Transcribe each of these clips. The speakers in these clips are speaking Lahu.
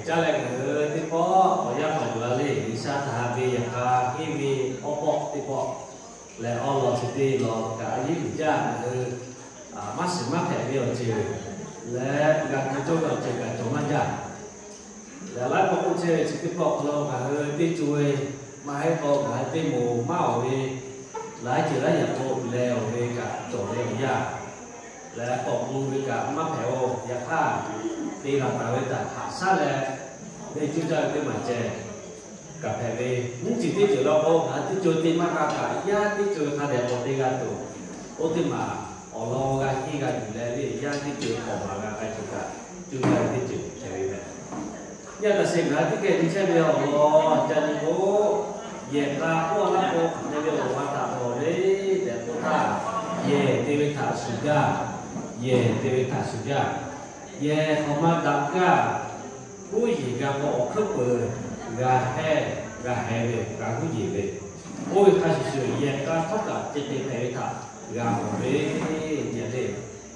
Caˇ leh ngaˬ hui teˇ pawˆ awˬ yanˇ hk'aw yuˬ la le, G'uiˬsha htaꞈ haꞈ ve yehˬ k'a henˇ ve awˬ pawˆ teˇ pawˆ leh awˬ lawn chi teˇ lawn kaꞈ a yiˉ uiˍ jaˇ ngaˬ hui maˇ shiˍ maˇ hpehꞈ ve awˬ ceuˬ leh g'a hkui cawˇ ve awˬ ceuˬ kaꞈ cawˬ maˇ jaˇ. Leh laiˉ pawˆ k'oˆ chehˇ ve chi teˇ pawˆ hk'aw lo ngaˬ hui teˇ co e maˇ heˆ k'o ngaˬ hui teˇ moˍ maˇ awˬ ve laiˉ ceuˬ laiˉ yaꞈ k'o leh awˬ ve kaꞈ cawˬ ve awˬ yanˇ leh k'awꞈ gu ve kaꞈ maˇ hpehꞈ-oˬ. Yaꞈ hk'aˇ, te laˬ taˍ ve htaꞈ haꞈ shaˉ leh, ve cuˇ caˇ ve teˇ maˬ ceh kaꞈ hpehꞈ ve, mvuhˇ ceuˬ teˇ ceuˬ law k'o ngaˬ hui teˇ co e te maˇ g'a kaꞈ, yaˇ teˇ co e hk'a dehꞈ k'awꞈ te g'a tuˬ, oˇ teˇ maˬ awˬ lawn g'a henˇ g'a yuˬ leh le, yaˇ teˇ co e k'awꞈ maˍ g'a k'ai tuˬ kaꞈ, cuˇ caˇ ve teˇ ceuˬ hpehꞈ ve meh. Yaˇ taꞈ sheˍ ngaˬ hui teˇ geh nyi chehˇ ve awˬ lawn ca nyi k'o, yehˬ k'a k'oˆ laˇ k'o, hk'aˬ hk'e ve awˬ g'a htaꞈ dawˬ le tehꞈ k'oˆ htaˇ, yehˬ te ve htaꞈ shuˍ jaˇ. Yehˬ te ve htaꞈ shuˍ jaˇ. Yehˬ hk'awꞈ ma daꞈ kaˇ, huˉ yeˬ g'a k'o awˬ hkuiˉ peuˬ g'a hehˇ, g'a heh ve, g'a huˉ yeˬ ve. Oˇ ve hk'a shuˍ shuˍ yehˬ k'a htawˇ kaꞈ ceh te hpehꞈ ve htaꞈ g'a mawˬ ve, nyi le.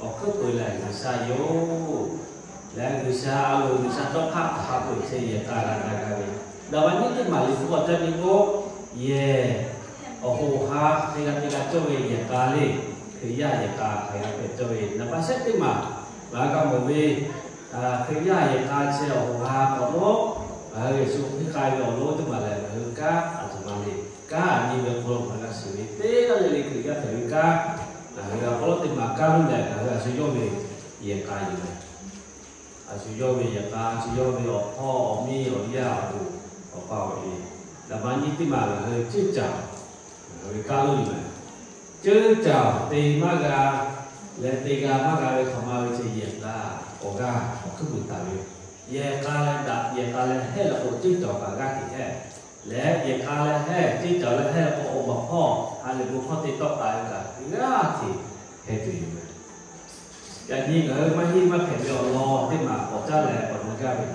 Awˬ hkuiˉ peuˬ lehˬ G'uiˬsha yoˬ. Leh G'uiˬsha a loˍ, G'uiˬsha tawˇ hk'aˇ hk'a peu-eˬ chehˇ yehˬ k'a g'a g'a g'a ve. Daꞈ ma nyiˇ teˇ maˬ liꞈ hpu awˬ ca nyi k'o, yehˬ awˬ hoꞈ ha hk'e g'a te g'a cawˇ ve yehˬ k'a le. Hkriꞈ yaˇ yehˬ k'a hk'e g'a te cawˇ ve, naˍ baꞈ shehˆ teˇ maˬ ngaˬ hui g'a mawˬ ve, Hkriꞈ yaˇ yehˬ k'a chi awˬ hoꞈ ha k'awꞈ nawˉ, ngaˬ hui Yeˍsuˆ Hkriꞈ k'ai ve awˬ lawn teˇ maˬ lehˬ ngaˬ hui kanˉ aˬ htoꞈ ma le. Kanˉ aꞈ nyi ve hk'aw lo ngaˬ hui g'a shiˍ ve teˇ g'aˇ le le Hkriꞈ yaˇ hpehꞈ ve kanˉ, ngaˬ hui g'a k'oˆ lo teˇ maˬ kanˉ lo lehˬ ngaˬ hui a shu yawˇ ve yehˬ k'a yoˬ leh, a shu yawˇ ve yehˬ k'a, a shu yawˇ ve awˬ hpawˇ awˬ miˇ awˬ yaˇ awˬ hoꞈ awˬ pa awˬ e, daꞈ ma nyiˇ teˇ maˬ ngaˬ hui ceuˇ caˍ, ngaˬ hui ve kanˉ lo yoˬ leh, ceuˇ caˍ te maˇ g'a leh te g'a maˇ g'a ve hk'awꞈ ma ve chi yehˬ k'a awˬ g'aˇ awˬ hkuiˉ peuˬ taˍ ve, yehˬ k'a leh daꞈ, yehˬ k'a leh hehˇ leh k'o ceuˇ caˍ kaꞈ g'aˇ hteꞈ hehˇ, leh yehˬ k'a leh hehˇ ceuˇ caˍ leh hehˇ leh k'o awˬ baˬ hpawˇ ha lehˬ bon hkawˇ te tawˆ taˍ ve kaꞈ g'aˇ hteꞈ heh tuˬ yoˬ meh. Yaꞈ nyi ngaˬ hui maˇ heˆ maˇ hpehꞈ ve awˬ lawn teˇ maˬ k'awꞈ caˉ leh k'awꞈ na gaˇ ve,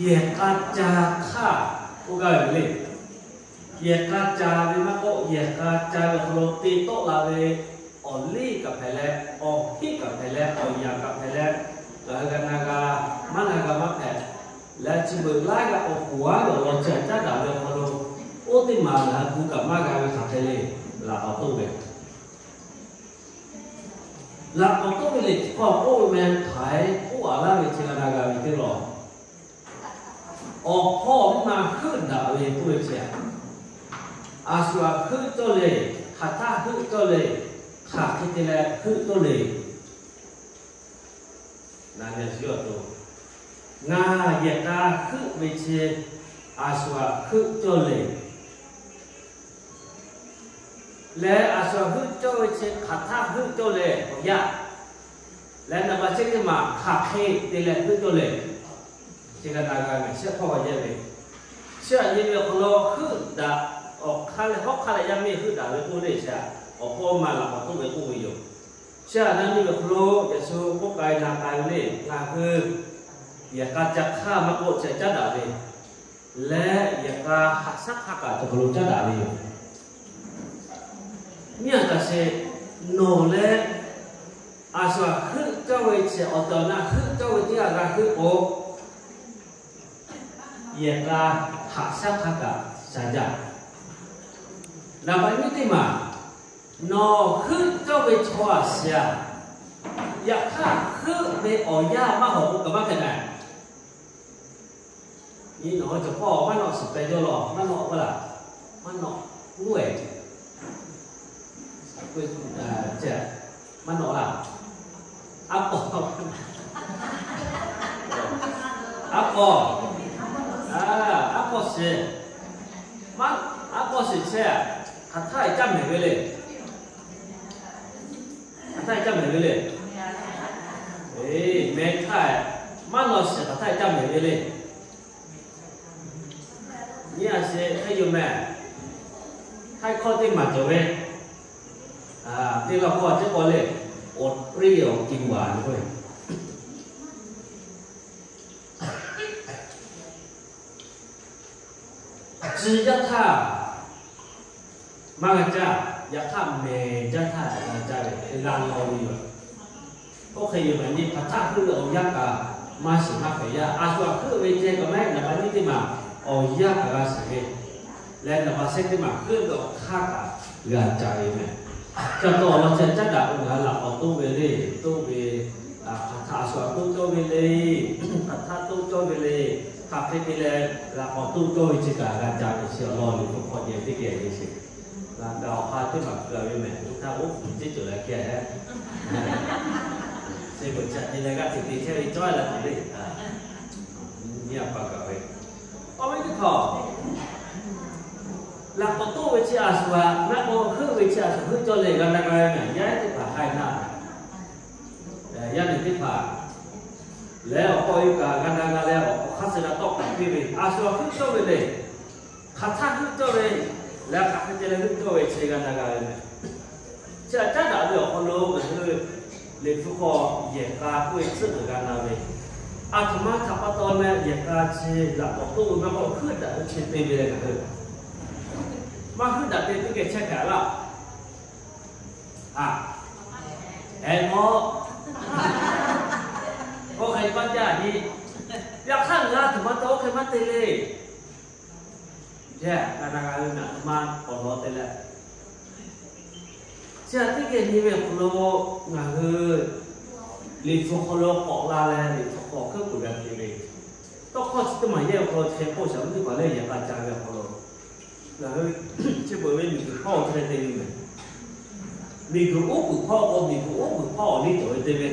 yehˬ k'a ca hk'aˇ k'oˆ gaˇ ve le. Yehˬ k'a ca ve maˇ k'oˆ, yehˬ k'a ca ve awˬ hk'aw lo te tawˆ la ve awˬ liˇ kaꞈ hpehꞈ leh, awˬ hiˆ kaꞈ hpehꞈ leh, awˬ yaꞈ kaꞈ hpehꞈ leh, ngaˬ hui g'a na g'a, maˇ na g'a maˇ hpehꞈ leh, chi beuꞈ laiˉ g'a k'awꞈ k'oˍ aˉ ve awˬ lawn chi htaꞈ caˉ daꞈ ve awˬ hk'aw lo, oˇ teˇ maˬ ngaˬ hui gu kaꞈ maˇ g'a ve hk'aˬ hk'e le, laꞈ k'awꞈ toˆ ve laꞈ k'awꞈ toˆ ve le, hk'aw k'oˆ ve meh hk'aˬ hk'e k'oˆ a laˇ ve chi g'a na g'a ve teˇ law. Awˬ hpawˇ awˬ miˇ ma heuˆ daꞈ ve k'oˆ ve chi a, a shu aꞈ heuˆ cawˇ le, hk'aˬ htaˇ heuˆ cawˇ le, hk'aˬ hk'e te leh heuˆ cawˇ le. Na nyi a shu yawˇ to, ngaˬ yehˬ k'a heuˆ ve chi a shu aꞈ heuˆ cawˇ le. Leh a shu aꞈ heuˆ cawˇ ve chi hk'aˬ htaˇ heuˆ cawˇ leh awˬ yaˇ, leh naˍ baꞈ shehˆ teˇ maˬ hk'aˬ hk'e te leh heuˆ cawˇ leh, chi g'a na g'a ve shehˆ hpawˇ g'a yehˇ ve, chi aꞈ nyi ve awˬ hk'aw lo heuˆ daꞈ, awˬ hk'aˇ leh hawˉ hk'aˇ leh yaˇ miˇ heuˆ daꞈ ve k'oˆ le chi a, awˬ hpawˇ ma laꞈ k'awꞈ toˆ ve k'oˆ ve yoˬ. Chi aꞈ na nyi ve awˬ hk'aw lo Yeˍsuˆ k'oˆ k'ai na k'ai ve le, ngaˬ hui yehˬ k'a ca hk'aˇ maˇ k'oˆ chi caˉ daꞈ ve, leh yehˬ k'a haꞈ shaˉ hk'aˇ kaꞈ cawˬ hk'aw lo caˉ daꞈ ve yoˬ. Nyiˇ aꞈ kaꞈ sheˍ, nawˬ leh a shu aꞈ heuˆ cawˇ ve chi awˬ tehˬ awˬ na heuˆ cawˇ ve teˇ g'aˇ g'a heuˆ k'o, yehˬ k'a haꞈ shaˉ hk'aˇ kaꞈ sha jaˇ. Naˍ baꞈ nyiˇ teˇ maˬ, nawˬ heuˆ cawˇ ve chaw aꞈ shiˍ a, yaꞈ hk'aˇ heuˆ ve awˬ yanˇ maˇ hawꞈ k'o kaꞈ maˇ hpehꞈ na. Nyi nawˬ hui cawˬ hpawˇ maˇ nawˆ shiˍ peh jawˇ law, maˇ nawˆ k'oˆ laˇ, maˇ nawˆ k'oˆ e, maˇ nawˆ laˇ. Aˉ pawˇ, aˉ pawˇ, aˉ pawˇ shiˍ, aˉ pawˇ shiˍ chehˇ, hk'aˬ htaˇ caˇ mehˍ ve le. Hk'aˬ htaˇ caˇ mehˍ ve le. Eˬ, mehˍ htaˇ, maˇ nawˆ shiˍ hk'aˬ htaˇ caˇ mehˍ ve le. Nyi a sheˍ hk'e yoˬ mehˍ. Htaiˇ hkawˇ teˇ maˬ cawˬ ve, teˇ laˇ hkawˇ teˇ k'awꞈ le, awˬ riˇ awˬ kiˇ waˬ k'oˆ ve, tcuh jaˇ htaˇ maˇ g'a caˇ, yaꞈ hk'aˇ mehˍ jaˇ htaˇ g'a caˇ ve, g'a law ve yoˬ. Oˇ hk'e yoˬ mehˍ, nyi hk'aˬ htaˇ heuˆ ve awˬ yanˇ kaꞈ Maˇ shiˍ maˇ hpehꞈ yaˇ. A shu aꞈ heuˆ ve ceh kaꞈ maˇ heˆ. Naˍ baꞈ nyiˇ teˇ maˬ awˬ yanˇ kaꞈ g'a shiˍ ve leh, naˍ baꞈ shehˆ teˇ maˬ heuˆ ve awˬ hk'aˇ kaꞈ g'a ca ve mehˬ. Ca taw awˬ lawn chi caˉ daꞈ k'o, ngaˬ hui laꞈ k'awꞈ toˆ ve le, toˆ ve, hk'aˬ htaˇ a shu aꞈ toˆ cawˇ ve le, hk'aˬ htaˇ toˆ cawˇ ve le, hk'aˬ hk'e te leh laꞈ k'awꞈ toˆ cawˇ ve chi kaꞈ g'a ca ve chi awˬ lawn Liꞈ hpu hk'aw ceh teˇ geh ve sheˍ. Ngaˬ kaꞈ awˬ ha teˇ maˬ kuˬ ve mehˬ, oˇ htaˇ oˉ k'oˍ teˇ ceuˬ leh hk'e hehˉ. Chi beuꞈ chi te leh g'aˇ hteꞈ te chehˇ ve cawˇ laˇ tuˬ le. Nyi a pa kaꞈ ve, awˬ viˉ teˇ hpaˍ, laꞈ k'awꞈ toˆ ve chi a shu aꞈ, maˇ k'o heuˆ ve chi a shu heuˆ cawˇ leh g'a na g'a ve mehˬ. Yaˇ teˇ hpaˍ k'ai na, yaˇ nehˬ teˇ hpaˍ leh awˬ hk'aw e kaꞈ g'a na g'a leh awˬ hk'aˇ suh g'a tawˆ kaꞈ piˇ ve, a shu aꞈ heuˆ cawˇ ve le. Hk'aˬ htaˇ heuˆ cawˇ ve leh hk'aˬ hk'e te leh heuˆ cawˇ ve chi g'a na g'a ve mehˬ. Chi htaꞈ caˉ daꞈ ve awˬ hk'aw lo ngaˬ hui Liꞈ hpu hk'aw yehˬ k'a k'oˆ ve tcuhˉ kuiˬ g'a na ve, a htoꞈ ma htaꞈ pa taw leh yehˬ k'a chi laꞈ k'awꞈ toˆ ve maˇ k'oˆ, heuˆ daꞈ ve chi te ve leh ngaˬ hui maˇ heuˆ daꞈ te teˇ geh chehˇ hpehꞈ laˇ. A, eˬ, mawˇ, oˇ hk'e maˇ jaˇ nyi. Yaꞈ hk'aˇ ngaˬ a htoꞈ ma taw oˇ hk'e maˇ te le. Yaˇ g'a na g'a ve mehˬ, a htoꞈ ma k'awꞈ lawˬ te leh, chi htaꞈ teˇ geh nyi ve awˬ hk'aw lo ngaˬ hui Liꞈ hpu hk'aw lo k'awꞈ la leh Liꞈ hpu hk'aw hkeuˆ peuˬ g'a te ve, tawˇ hkawˇ chi teˇ maˬ yehˇ awˬ hk'aw lo chi hk'e k'oˆ shaˍ, mvuhˇ teˇ hpaˍ lehˬ yehˬ k'a ca ve awˬ hk'aw lo ngaˬ hui chi beuꞈ ve miˬ guiˬ hpawˇ chi hk'e te ve mehˬ. Miˬ guiˬ uˉ peunˍ hpawˇ k'o miˬ guiˬ uˉ peunˍ hpawˇ awˬ liˇ cawˬ ve te ve,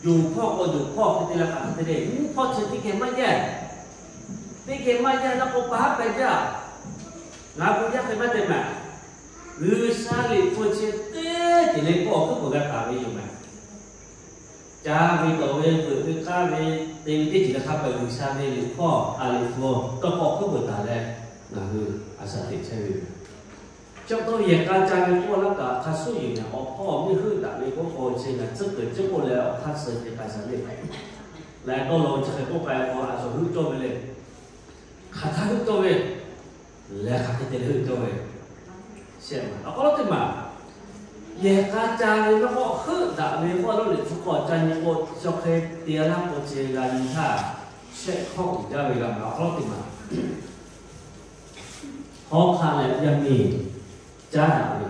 yonˍ hpawˇ k'o yonˍ hpawˇ hk'e te leh hk'aˬ hk'e te le. Nyiˇ hpawˇ chi teˇ geh maˇ jaˇ. Teˇ geh maˇ jaˇ laˇ k'o, pa haˉ pehꞈ jaˇ. Ngaˬ hui yaˇ hk'e maˇ te mehˬ. G'uiˬsha Liꞈ hpu chi teˇ ceuˬ le k'o awˬ hkuiˉ peuˬ g'a taˍ ve yoˬ mehˬ. Ca ve tawˍ ve veuꞈ ve k'aˇ ve te ve teˇ ceuˬ le hk'a peu-eˬ G'uiˬsha ve Liꞈ hpu, a, Liꞈ hpu tawˇ hkawˇ hkuiˉ peuˬ taˍ leh ngaˬ hui a shaꞈ teꞈ chehˇ ve yoˬ. Chi pa taw yehˬ k'a ca ve k'oˆ laˇ kaꞈ hk'a shuˍ yoˬ mehˬ. Awˬ hpawˇ awˬ miˇ heuˆ daꞈ ve k'oˆ k'o chi ngaˬ tcuhˉ kuiˬ ciˉ k'oˆ leh awˬ hk'aˇ suh te k'ai shaˍ le. Leh tawˇ law chi hk'e k'oˆ k'ai k'o, a shu heuˆ cawˇ ve le. Hk'aˬ htaˇ heuˆ cawˇ ve leh hk'aˬ hk'e te leh heuˆ cawˇ ve, awˬ hk'aw lo teˇ maˬ yehˬ k'a ca ve maˇ k'oˆ, heuˆ daꞈ ve k'oˆ lo Liꞈ hpu k'awꞈ ca nyi k'o, chaw hk'e te laˇ k'o chi g'a nyi htaˇ shehˆ hkawˇ uiˍ jaˇ ve g'a mehˬ. Awˬ hk'aw lo teˇ maˬ hawˉ hk'aˆ leh yaˇ miˇ caˉ daꞈ ve,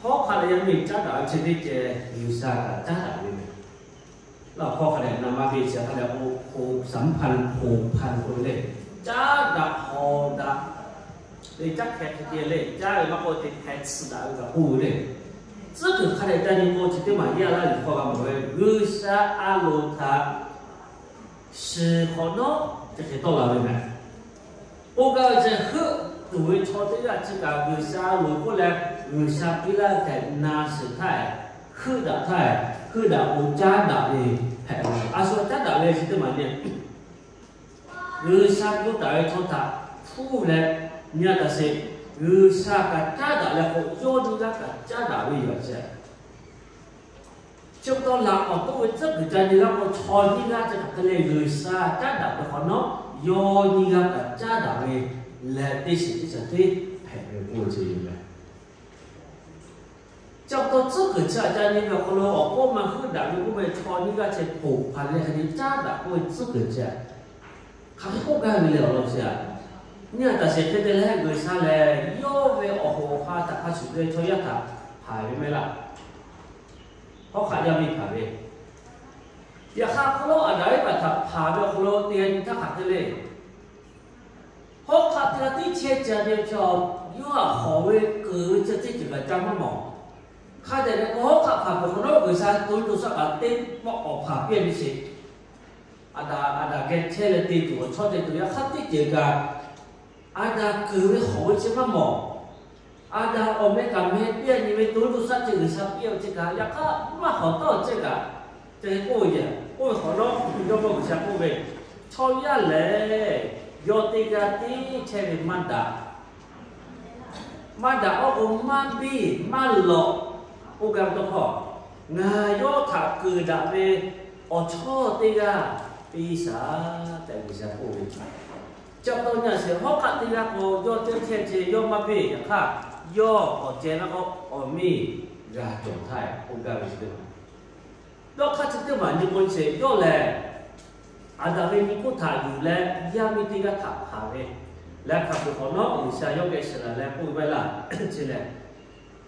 hawˉ hk'aˆ leh yaˇ miˇ caˉ daꞈ ve chi teˇ ceh G'uiˬsha kaꞈ caˉ daꞈ ve mehˬ. Laˇ hkawˇ hk'a dehꞈ na maˇ ve chi hk'a dehꞈ k'o, hk'o saˍ mvuhˇ hpaˇ hk'o hpaˇ k'oˆ ve le, caˉ daꞈ hawˍ daꞈ le, caˉ hkeh hk'e te le, caˉ ve maˇ k'oˆ te hkeh tsuhꞈ daꞈ ve kaꞈ k'oˆ ve le. Tcuhˉ kuiˬ hk'a dehꞈ ca nyi k'o chi teˇ maˬ yaˇ laˇ yuˬ hk'aw g'a mawˬ ve G'uiˬsha a loˍ htaꞈ shiˍ hk'awꞈ nawˉ chi hk'e tawˆ la ve mehˬ. K'oˆ gaˇ ve chi heuˆ tuˬ ve chaw teˇ g'aˇ chi kaꞈ G'uiˬsha loˍ k'oˆ leh G'uiˬsha piˇ laˇ tehꞈ na shiˍ htaˇ, heuˆ daꞈ htaˇ, heuˆ daꞈ k'o caˉ daꞈ ve hpehꞈ ve. A shu caˉ daꞈ ve chi teˇ maˬ nyi G'uiˬsha k'oˆ taˍ ve chaw htaꞈ hpuˇ leh nyi a taꞈ sheˍ. G'uiˬsha kaꞈ caˉ daꞈ leh k'o, yawˇ nyiˇ g'aˇ kaꞈ caˉ daꞈ ve yoˬ a chi. Chi pa taw laꞈ k'awꞈ toˆ ve tcuhˉ kuiˬ ca nyi g'a k'o, chaw nyiˇ g'aˇ chi hk'aˬ hk'e le G'uiˬsha caˉ daꞈ ve hk'awꞈ nawˉ, yawˇ nyiˇ g'aˇ kaꞈ caˉ daꞈ ve leh teˇ shiˍ teˇ shaˍ teˇ hpehꞈ ve k'oˆ ve chi yoˬ mehˬ. Chi pa taw tcuhˉ kuiˬ chi htaꞈ ca nyi ve awˬ hk'aw lo awˬ k'oˆ maˇ heuˆ daꞈ ve k'oˆ ve chaw nyiˇ g'aˇ chi hpoˬ hpaˍ leh hk'e te caˉ daꞈ k'oˆ ve tcuhˉ kuiˬ chi hk'aˬ hk'e k'oˆ gaˇ ve le awˬ lawn chi a. Nyi a taꞈ sheˍ hk'e te leh G'uiˬsha lehˬ yawˇ ve awˬ hoꞈ awˬ ha htaꞈ hk'a shuˍ te ve chaw yaˇ htaꞈ hpanˍ ve mehˆ laˇ. Hawˉ hk'aˆ yaˇ miˇ hpanˍ ve, yaꞈ hk'aˇ hk'aw lo Aˍdanˍ Eˇvaꞈ htaꞈ hpanˍ ve awˬ hk'aw lo te a nyi htaˇ hk'aˬ hk'e le. Hawˉ hk'aˆ teˇ g'aˇ tiˉ chehˇ ca ve chaw, yawˇ htaꞈ hawˍ ve keunˍ ve chi teˇ ceuˬ kaꞈ ca maˇ mawˬ. Hk'a dehꞈ leh k'o hawˉ hk'aˆ hpanˍ peuˬ hk'awꞈ nawˉ G'uiˬsha to tuˬ shaˆ kaꞈ teˇ pawˆ k'awꞈ hpanˍ piˇ a nyi sheˍ. Aˍdanˍ, Aˍdanˍ geh chehˇ leh te tuˬ awˬ chawˇ te tuˬ yaꞈ hk'aˇ teˇ ceuˬ kaꞈ Aˍdanˍ keunˍ ve hawˍ ve chi maˇ mawˬ. Aˍdanˍ awˬ meh kaꞈ meh piˇ a nyi ve to tuˬ shaˆ ceh G'uiˬsha piˇ a ve chi kaꞈ yaꞈ hk'aˇ maˇ hawˍ tawˇ ceh kaꞈ, te k'oˆ ve, k'oˆ ve hk'awꞈ nawˉ, Jawˇmawˇ G'uiˬsha k'oˆ ve, chaw yaˇ lehˬ yawˇ teˇ g'aˇ tiˉ chehˇ ve maˇ daꞈ. Maˇ daꞈ awˬ k'o maˇ biˇ maˇ lawꞈ. K'oˆ gaˇ ve tawˇ hkawˇ, ngaˬ yawˇ htaꞈ keunˍ daꞈ ve awˬ chawˇ teˇ g'aˇ piˇ shaˍ tehꞈ G'uiˬsha k'oˆ ve. Chi pa taw nyi a sheˍ, hawˉ hk'aˆ teˇ g'aˇ k'o yawˇ teˇ chehˇ ceh yawˇ maˇ biˇ yaꞈ hk'aˇ, yawˇ awˬ ceh laˇ k'o awˬ miˇ g'a cawˬ htaˇ k'oˆ gaˇ ve chi teˇ maˬ. Yawˇ hk'aˇ chi teˇ maˬ nyi k'o sheˍ yawˇ lehˬ Aˍdanˍ ve nyi hk'oˆ htaꞈ yuˬ leh yaˇ miˇ teˇ g'aˇ htaꞈ hpanˍ ve, leh hk'aˬ peuˬ hk'awꞈ nawˉ G'uiˬsha yawˇ geh shiˍ laˬ leh k'oˆ ve maˇ heˆ laˇ. Chi lehˬ,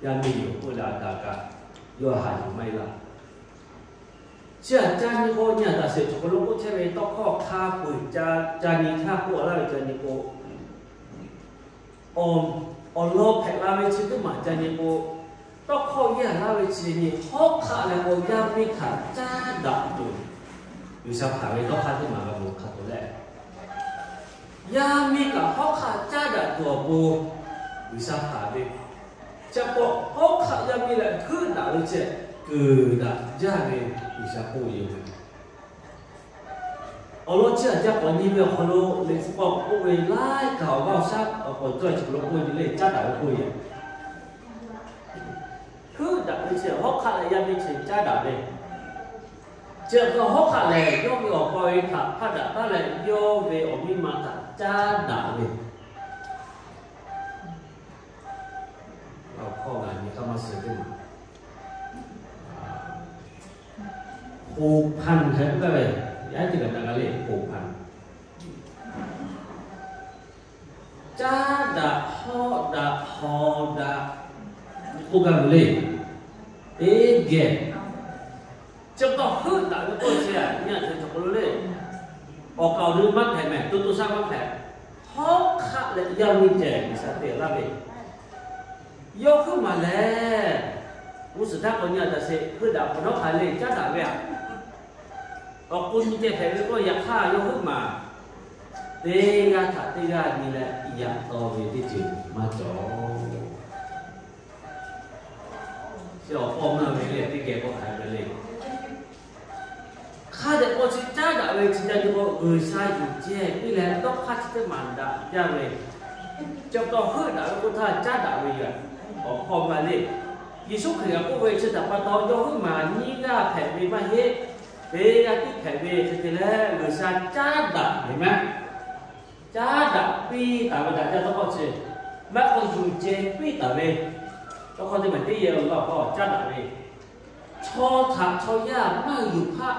yaˇ miˇ yoˬ k'oˆ leh Aˍdanˍ kaꞈ yawˇ haꞈ yuˬ maˇ heˆ laˇ. Chi htaꞈ ca nyi k'o, nyi Aˍdanˍ sheˍ cawˬ hk'aw lo k'oˆ chehˇ ve tawˇ hkawˇ hk'a peu-eˬ ca nyi htaˇ k'oˆ laˇ ve ca nyi k'o, awˬ lawn hpehꞈ la ve chi teˇ maˬ ca nyi k'o, tawˇ hkawˇ yaˇ laˇ ve chi nyi hawˉ hk'aˆ leh k'o yaˇ miˇ htaꞈ caˉ daꞈ tuˬ G'uiˬsha hpanˍ ve tawˇ hkawˇ teˇ maˬ g'a mawˬ hk'a tuˬ leh, yaˇ miˇ kaꞈ hawˉ hk'aˆ caˉ daꞈ tuˬ awˬ pon G'uiˬsha hpanˍ ve. Chi pa taw hawˉ hk'aˆ yaˇ miˇ leh heuˆ daꞈ ve ceh kuˬ daꞈ jaˇ ve G'uiˬsha k'oˆ ve yoˬ. Awˬ lawn chi htaꞈ ca k'awꞈ nyi ve awˬ hk'aw lo Liꞈ hpu k'awꞈ k'oˆ ve laiˉ kaꞈ awˬ g'aˇ awˬ shaˉ awˬ k'awꞈ cawˇ ve chi hk'aw lo k'oˆ ve le, caˉ daꞈ ve k'oˆ ve yoˬ. Heuˆ daꞈ ve chi hawˉ hk'aˆ leh yaˇ miˇ chi caˉ daꞈ ve. Chi pa taw hawˉ hk'aˆ lehˬ, yawˇ ve awˬ pa ve htaꞈ hpaˆ daꞈ taˉ leh yawˇ ve awˬ miˇ ma htaꞈ caˉ daꞈ ve. Awˬ hkawˇ ngaˬ nyi hk'aˇ maˇ suh teˇ maˬ ผูกพัน hk'e k'oˆ gaˇ ve, yaˇ teˇ kaꞈ daꞈ g'a le, ผูกพัน. Caˉ daꞈ, hawˆ daꞈ, hawˍ daꞈ k'oˆ gaˇ ve le. Teˇ geh chi pa taw heuˆ daꞈ ve k'oˆ chi nyi Aˍdanˍ sheˍ cawˬ hk'aw lo le. Awˬ kaˍ awˬ nu maˇ hpehꞈ mehˍ, to to shaˉ maˇ hpehꞈ. Hawˉ hk'aˆ leh yaˇ miˇ ceh G'uiˬsha te laˇ ve, yawˇ heuˆ maˬ lehˬ, g'uˇ suhˍ htaˇ k'awꞈ nyi Aˍdanˍ sheˍ, heuˆ daꞈ hk'awꞈ nawˉ hk'a le caˉ daꞈ ve aꞈ. Awˬ k'o nyi ceh hpehꞈ ve k'o, yaꞈ hk'aˇ yawˇ heuˆ maˬ teˇ g'aˇ htaꞈ teˇ g'aˇ nyi leh yaꞈ taw ve teˇ ceuˬ maˇ cawˬ. Chi awˬ hpawˇ maˇ ve le, teˇ geh k'awꞈ hk'a ve le. Hk'a dehꞈ k'o chi caˉ daꞈ ve chi ca nyi k'o, G'uiˬsha yuˬ ceh piˇ leh dawˇ hk'aˇ chi teˇ maˬ daꞈ jaˇ ve, chi pa taw heuˆ daꞈ ve k'oˆ htaˇ caˉ daꞈ ve yoˬ. Awˬ hpawˇ maˇ le. Yeˍsuˆ Hkriꞈ kaꞈ k'oˆ ve, chi htaꞈ pa taw yawˇ heuˆ maˬ nyiˇ g'aˇ hpehꞈ ve maˇ heˆ, teˇ g'aˇ tiˉ hpehꞈ ve hk'e te leh G'uiˬsha caˉ daꞈ ve maˇ, caˉ daꞈ piˇ taˍ ve daꞈ jaˇ tawˇ hkawˇ chi, maˇ k'o yuˬ ceh piˇ taˍ ve tawˇ hkawˇ teˇ maˬ teˇ yehˬ lo laˇ awˬ hkawˇ caˉ daꞈ ve, chaw htaꞈ chaw yaˇ maˇ yuˬ hpaˆ.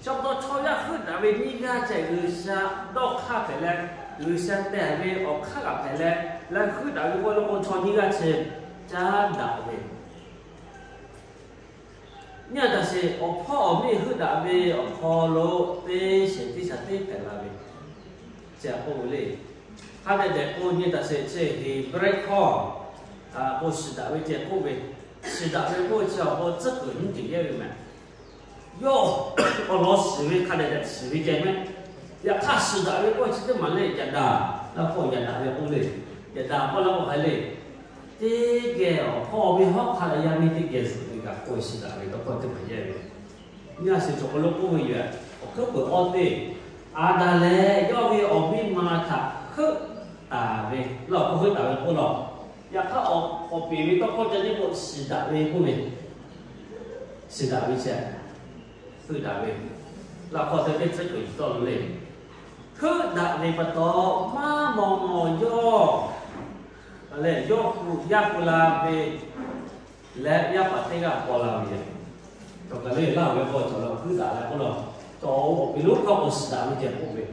Chi pa taw chaw yaˇ heuˆ daꞈ ve nyiˇ g'aˇ ceh G'uiˬsha dawˇ hk'aˇ hpehꞈ leh, G'uiˬsha tehˬ ve awˬ hk'aˇ kaꞈ hpehꞈ leh, leh heuˆ daꞈ ve k'oˆ lo k'o chaw nyiˇ g'aˇ chi caˉ daꞈ ve. Nyi Aˍdanˍ sheˍ awˬ hpawˇ awˬ miˇ heuˆ daꞈ ve awˬ hk'aw lo teˇ shiˍ teˇ shaˍ teˇ hpehꞈ la ve, chi htaꞈ k'oˆ ve le. Hk'a dehꞈ dehꞈ k'o nyi Aˍdanˍ sheˍ chi Heˍbrehˇ hkawˇ k'o shiˍ daꞈ ve ceh k'oˆ ve, shiˍ daꞈ ve k'oˆ ve chi awˬ hk'aw tcuhˉ kuiˬ nyiˇ ceuˬ yehˇ ve mehˍ. Yawˇ awˬ lawn shiˍ ve hk'a dehꞈ dehꞈ shiˍ ve ceh mehˍ. Yaꞈ hk'aˇ shiˍ daꞈ ve k'oˆ chi teˇ maˬ le, yaꞈ daꞈ laˇ k'o yaꞈ daꞈ ve k'oˆ le, yaꞈ daꞈ k'oˆ laˇ k'o hk'a le, teˇ geh awˬ hpawˇ ve hawˉ hk'a leh yaˇ miˇ teˇ geh zuhꞈ ve kaꞈ k'oˆ shiˍ daꞈ ve tawˇ hkawˇ teˇ maˬ yehˇ ve. Nyi Aˍdanˍ sheˍ cawˬ hk'aw lo k'oˆ ve yoˬ. Awˬ hkuiˉ peuˬ awˇ teˇ, Aˍdanˍ lehˬ yawˇ ve awˬ miˇ ma htaꞈ heuˆ taˍ ve, laˇ awˬ hkawˇ heuˆ taˍ ve k'oˆ law. Yaꞈ hk'aˇ awˬ peˍ ve tawˇ hkawˇ ca nyiˇ k'o shiˍ daꞈ ve k'oˆ ve, shiˍ daꞈ ve chi heuˆ daꞈ ve, laˇ hkawˇ teˇ teˇ tcuhˉ kuiˬ tawˆ lo le. Heuˆ daꞈ ve pa taw maˇ maw maw yawˇ lehˬ yawˇ hu yaˇ hu la ve leh yaˇ paˍ teˇ g'aˇ paw la ve yoˬ. Cawˬ kaˬ le laˇ ve k'o cawˬ la heuˆ daꞈ leh k'oˆ law. Cawˬ awˬ peˍ lonˉ hkawˇ k'o shiˍ daꞈ ve ceh k'oˆ ve,